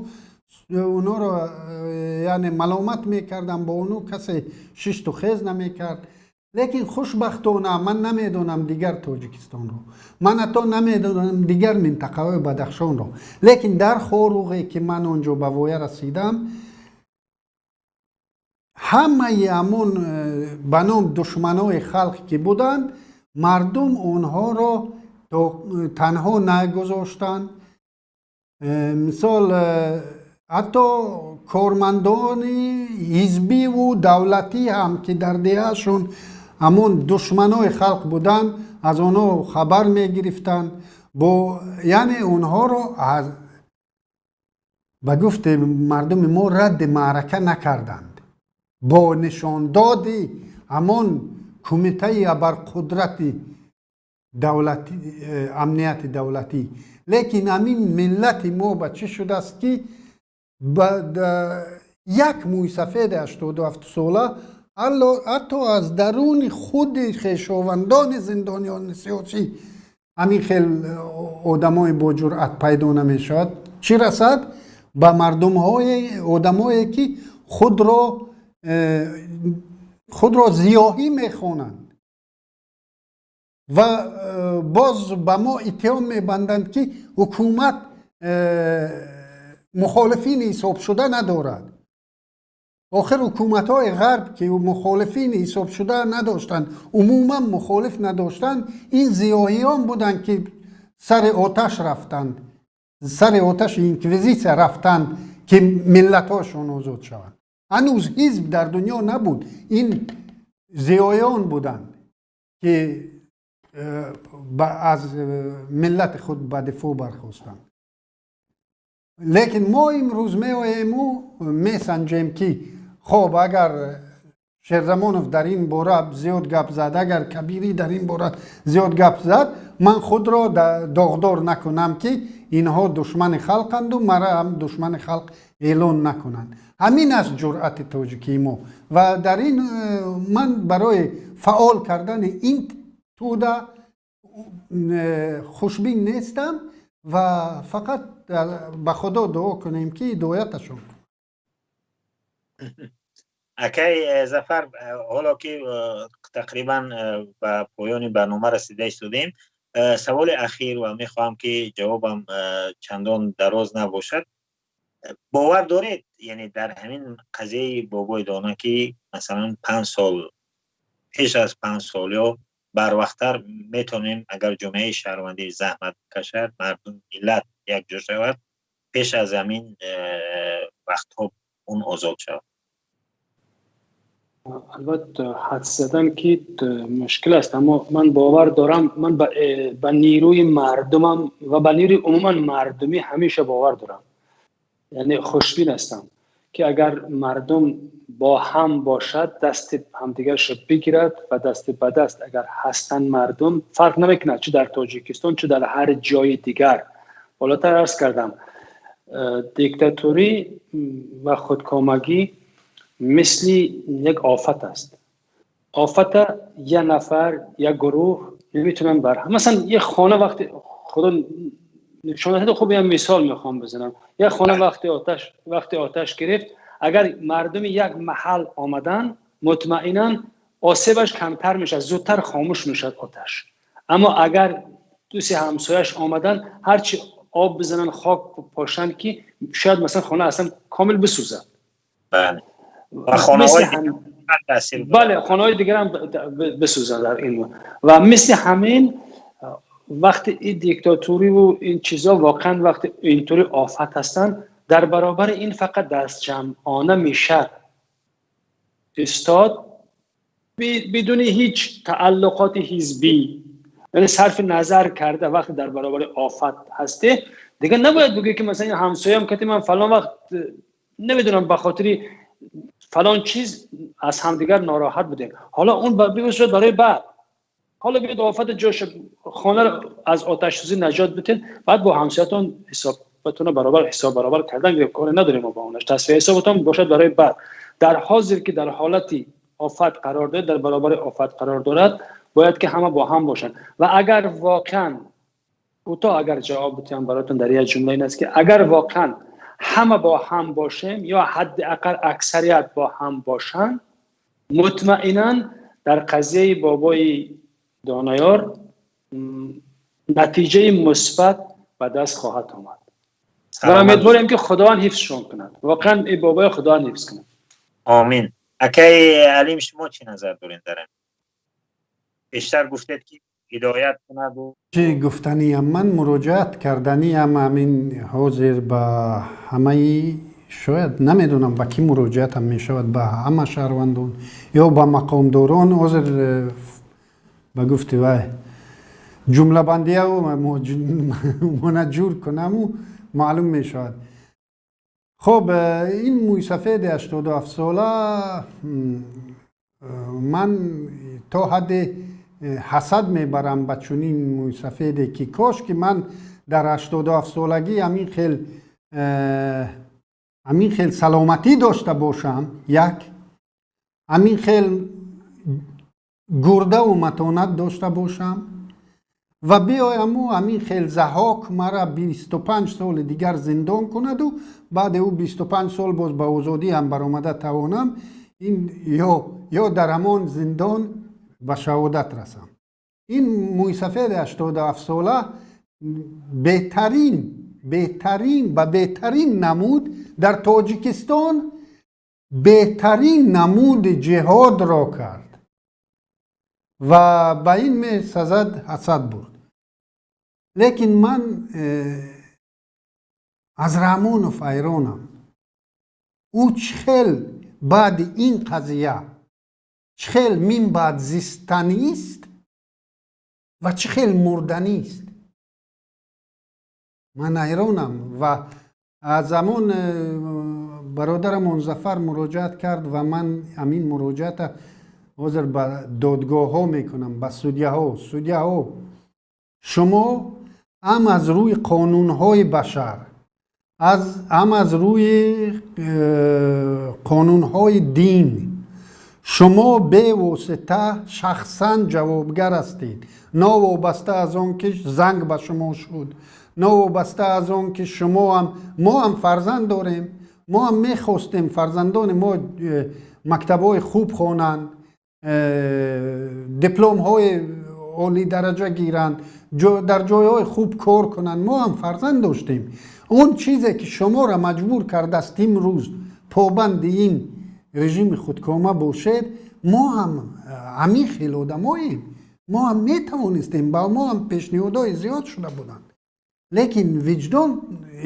онҳоро яъне маломат мекарданд, бо онҳо касе шишту хез намекард. Лекин хушбахтона ман намедонам дигар Тоҷикистонро, ман ҳатто намедонам дигар минтақаҳои Бадахшонро, лекин дар Хоруғе ки ман он ҷо ба воя расидам, ҳамаи ҳамон ба ном душманои халқ ки буданд, мардум онҳоро танҳо нагузоштанд. Мисол, ҳатто кормандони ҳизбиву давлатӣ ҳам ки дар деҳашон Ҳамон душманои халқ буданд, аз онҳо хабар мегирифтанд, бо яъне онҳоро аз ба гуфти мардуми мо радди маърака накарданд. Бо нишондоди ҳамон кумитаи абарқудрати давлати, амнияти давлатӣ. Лекин ҳамин миллати мо ба чӣ шудааст, ки як мӯйсафеди 87сола ҳатто аз даруни худи хешовандони зиндониёни сиёсӣ ҳамин хел одамои боҷуръат пайдо намешавад, чӣ расад ба мардумҳои одамое, ки худро зиёҳӣ мехонанд ва боз ба мо иттиҳом мебанданд, ки ҳукумат мухолифини ҳисобшуда надорад. Охир ҳукуматҳои ғарб, ки мухолифини ҳисобшуда надоштанд, умуман мухолиф надоштанд, ин зиёҳиён буданд, ки сари оташ рафтанд, сари оташи инквизитсия рафтанд, ки миллатҳошон озод шаванд. Ҳанӯз ҳизб дар дунё набуд, ин зиёиён буданд, ки аз миллати худ ба дифоъ бархостанд. Лекин мо имрӯз меоему месанҷем, ки хоб, агар Шерзамонов дар ин бора зиёд гап зад, агар Кабирӣ дар ин бора зиёд гап зад, ман худро доғдор накунам, ки инҳо душмани халқанду мара ҳам душмани халқ эълон накунанд. Ҳамин аст ҷуръати тоҷикии мо. Ва дар ин ман барои фаъол кардани ин тӯда хушбин нестам ва фақат ба Худо дуо кунем, ки ҳидояташон кунад. Акай Зафар, ҳоло ки тақрибан ба поёни барнома расида истодем, саволи ахир ва мехоҳам, ки ҷавобам чандон дароз набошад. Бовар доред, яъне дар ҳамин қазияи бобои дона, ки масалан 5 сол пеш, аз 5 сол ё барвақттар метавонем, агар ҷомеаи шаҳрвандӣ заҳмат кашад, мардум, миллат якҷо шавад, пеш аз ҳамин вақтҳо он озод шавад? Албатта, ҳадс задан ки мушкил аст, аммо ман бовар дорам. Ман ба нерӯи мардумам ва ба нерӯи умуман мардумӣ ҳамеша бовар дорам, яъне хушбин ҳастам, ки агар мардум бо ҳам бошад, дасти ҳамдигаршо бигирад ва даст ба даст агар ҳастанд мардум, фарқ намекунад, чӣ дар Тоҷикистон, чӣ дар ҳар ҷои дигар. Болотар арз кардам, диктатурӣ ва худкомагӣ мисли як офат аст. Офата як нафар, як гурӯҳ наметавонанд бар. Масалан, як хона вақте, Худо нишон надиҳад, хуб, як мисол мехоҳам бизанам, як хона вақте оташ гирифт, агар мардуми як маҳал омадан, мутмаинан осебаш камтар мешавад, зудтар хомӯш мешавад оташ. Аммо агар ду се ҳамсояш омадан, ҳарчи об бизананд, хок пошанд, ки шояд масалан хона аслан комил бисӯзад. Бале, хонаҳои дигар ҳам бисӯзанд дар ин. Ва мисли ҳамин вақти ин диктатуриву ин чизо воқеан вақти интури офат ҳастанд, дар баробари ин фақат дастҷамъона мешад истод, бидуни ҳеҷ тааллуқоти ҳизбӣ, яъне сарфи назар карда. Вақте дар баробари офат ҳастӣ, дигар набояд бигӯӣ, ки масалан ҳамсоям кати ман фалон вақт, намедонам, ба хотири фалон чиз аз ҳамдигар нороҳат будем. Ҳоло он бигӯ барои баъд, ҳоло биёд офат ҷош, хонаро аз оташсӯзӣ наҷот битед, баъд бо ҳамсоятон ҳисобатона баробар, ҳисоб баробар кардан коре надорем мо ба онаш. Тасфияи ҳисобатон бошад барои баъд. Дар ҳозир ки дар ҳолати офат қарор дорад, дар баробари офат қарор дорад, бояд ки ҳама бо ҳам бошанд. Ва агар воқеан кӯтоҳ агар ҷавоб битиҳам баротон дар як ҷумла, ин аст, ки агар воқеан ҳама бо ҳам бошем ё ҳадди ақал аксарият бо ҳам бошанд, мутмаинан дар қазияи бобои Донаёр натиҷаи мусбат ба даст хоҳад омад ва умедворем, ки Худованд ҳифзшон кунад. Воқеан ин бобои Худованд ҳифз кунад. Омин. Акай Алим, шумо чӣ назар доред дар ин? Бештар гуфтед, ки ҳидоят кунад. Чӣ гуфтаниям? Ман муроҷиат карданиям ҳамин ҳозир ба ҳамаи Шояд, намедонам, ба кӣ муроҷиатам мешавад, ба ҳама шаҳрвандон ё ба мақомдорон. Ҳозир ба гуфти вай ҷумлабандияву мона ҷур кунаму маълум мешавад. Хоб, ин мӯйсафеди 87сола, ман то ҳадде ҳасад мебарам ба чунин мӯйсафеде, ки кош ки ман дар 87солагӣ ҳамин хел саломатӣ дошта бошам, як ҳамин хел гурдаву матонат дошта бошам ва биёяму ҳамин хел Заҳок мара 25 соли дигар зиндон кунаду баъде ӯ 25 сол боз ба озодӣ ҳам баромада тавонам, ин ё дар ҳамон зиндон ба шаҳодат расам. Ин мӯйсафеди 87сола беҳтарин, беҳтарин, ба беҳтарин намуд дар Тоҷикистон беҳтарин намуди ҷиҳодро кард ва ба ин месазад ҳасад бурд. Лекин ман аз Раҳмонов ҳайронам. Ӯ чӣ хел баъди ин қазия, чӣ хел мин баъд зистанист ва чӣ хел мурданист? Ман ҳайронам. Ва аз ҳамон бародарамон Зафар муроҷиат кард ва ман ҳамин муроҷиата ҳозир ба додгоҳҳо мекунам, ба судяҳо. Судяҳо, шумо ҳам аз рӯи қонунҳои башар, ҳам аз рӯи қонунҳои дин шумо бевосита шахсан ҷавобгар ҳастед, новобаста аз он ки занг ба шумо шуд, новобаста аз он ки шумоам, мо ҳам фарзанд дорем, мо ҳам мехостем фарзандони мо мактабҳои хуб хонанд, дипломҳои олидараҷа гиранд, дар ҷойҳои хуб кор кунанд. Мо ҳам фарзанд доштем. Он чизе ки шуморо маҷбур кардааст имрӯз побанди ин режими худкома бошед, мо ҳам ҳамин хел одамоем, мо ҳам метавонистем, ба мо ҳам пешниҳодҳои зиёд шуда буданд, лекин виҷдон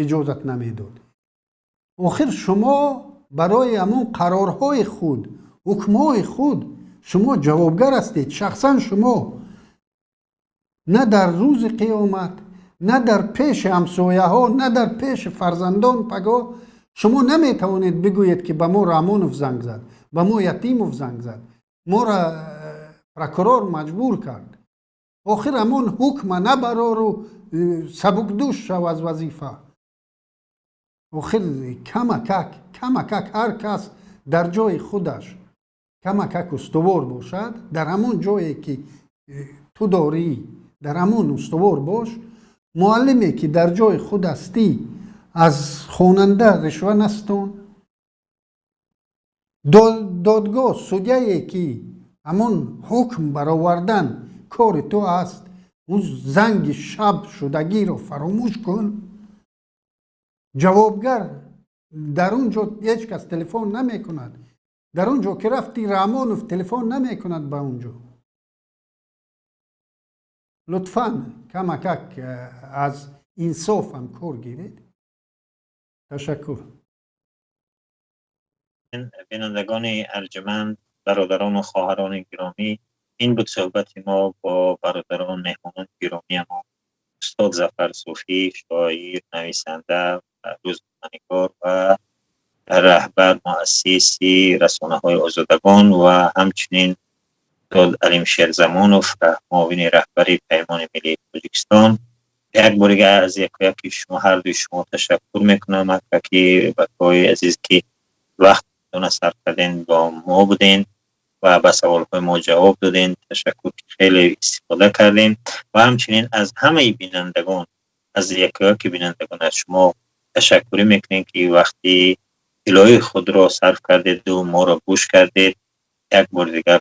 иҷозат намедод. Охир шумо барои ҳамон қарорҳои худ, ҳукмҳои худ шумо ҷавобгар ҳастед, шахсан шумо. На дар рӯзи қиёмат, на дар пеши ҳамсояҳо, на дар пеши фарзандон пагоҳ шумо наметавонед бигӯед, ки ба мо Раҳмонов занг зад, ба мо Ятимов занг зад, моро прокурор маҷбур кард. Охир ҳамон ҳукма набарору сабукдӯш шав аз вазифа. Охир камакак, камакак ҳар кас дар ҷои худаш камакак устувор бошад, дар ҳамон ҷое ки ту дорӣ, дар ҳамон устувор бош. Муаллиме ки дар ҷои худ ҳастӣ, аз хонанда ришва настон. Додгоҳ, судяе ки ҳамон ҳукм баровардан кори ту аст, ӯ занги шаб шудагиро фаромӯш кун. Ҷавобгар дар он ҷо ҳеҷ кас телефон намекунад. Дар он ҷо ки рафти, Раҳмонов телефон намекунад ба он ҷо. Лутфан камакак аз инсофам кор гиред. Ташаккур. Бинандагони арҷманд, бародарону хоҳарони гиромӣ, ин буд суҳбати мо бо бародарон, меҳмонони гиромиамон, устод Зафар Суфӣ, шоир, нависанда, рӯзноманигор ва раҳбар, муассиси расонаҳои Озодагон ва ҳамчунин устод Алим Шерзамонов, муовини раҳбари Паймони миллии Тоҷикистон. Як бор дигар аз яку яки шумо, ҳардуи шумо ташаккур мекунам, акаки бакои азиз, ки вақтона сарф карден, бо мо буден ва ба саволҳои мо ҷавоб додем. Ташаккур, ки хеле истифода кардем. Ва ҳамчунин аз ҳамаи бинандагон, аз яку яки бинандагон, аз шумо ташаккурӣ мекунем, ки вақти тиллоии худро сарф кардеду моро гӯш кардед. Як бори дигар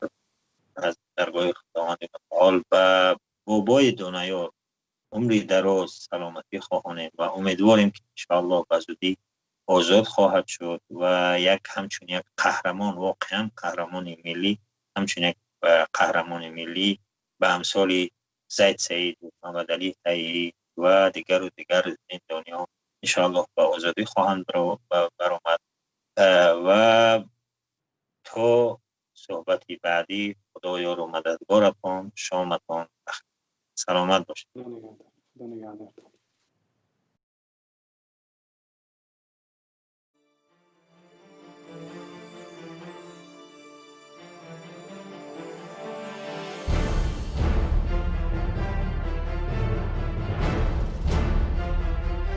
аз даргоҳи Худованди мутаол ба бобои Донаёр умри дароз, саломатӣ хоҳонем ва умедворем, ки иншоаллоҳ ба зудӣ озод хоҳад шуд ва як ҳамчун як қаҳрамон, воқеан қаҳрамони миллӣ, ҳамчун як қаҳрамони миллӣ ба амсоли Зайд Саид, Муҳаммадалӣ Таҳирӣ ва дигару дигар зиндониён. Иншоаллоҳ, ба озодӣ хоҳанд баромад. Ва то суҳбати баъдӣ, Худо ёру мададгоратон, шоматон, саломат бошед. Худо нигаҳдор.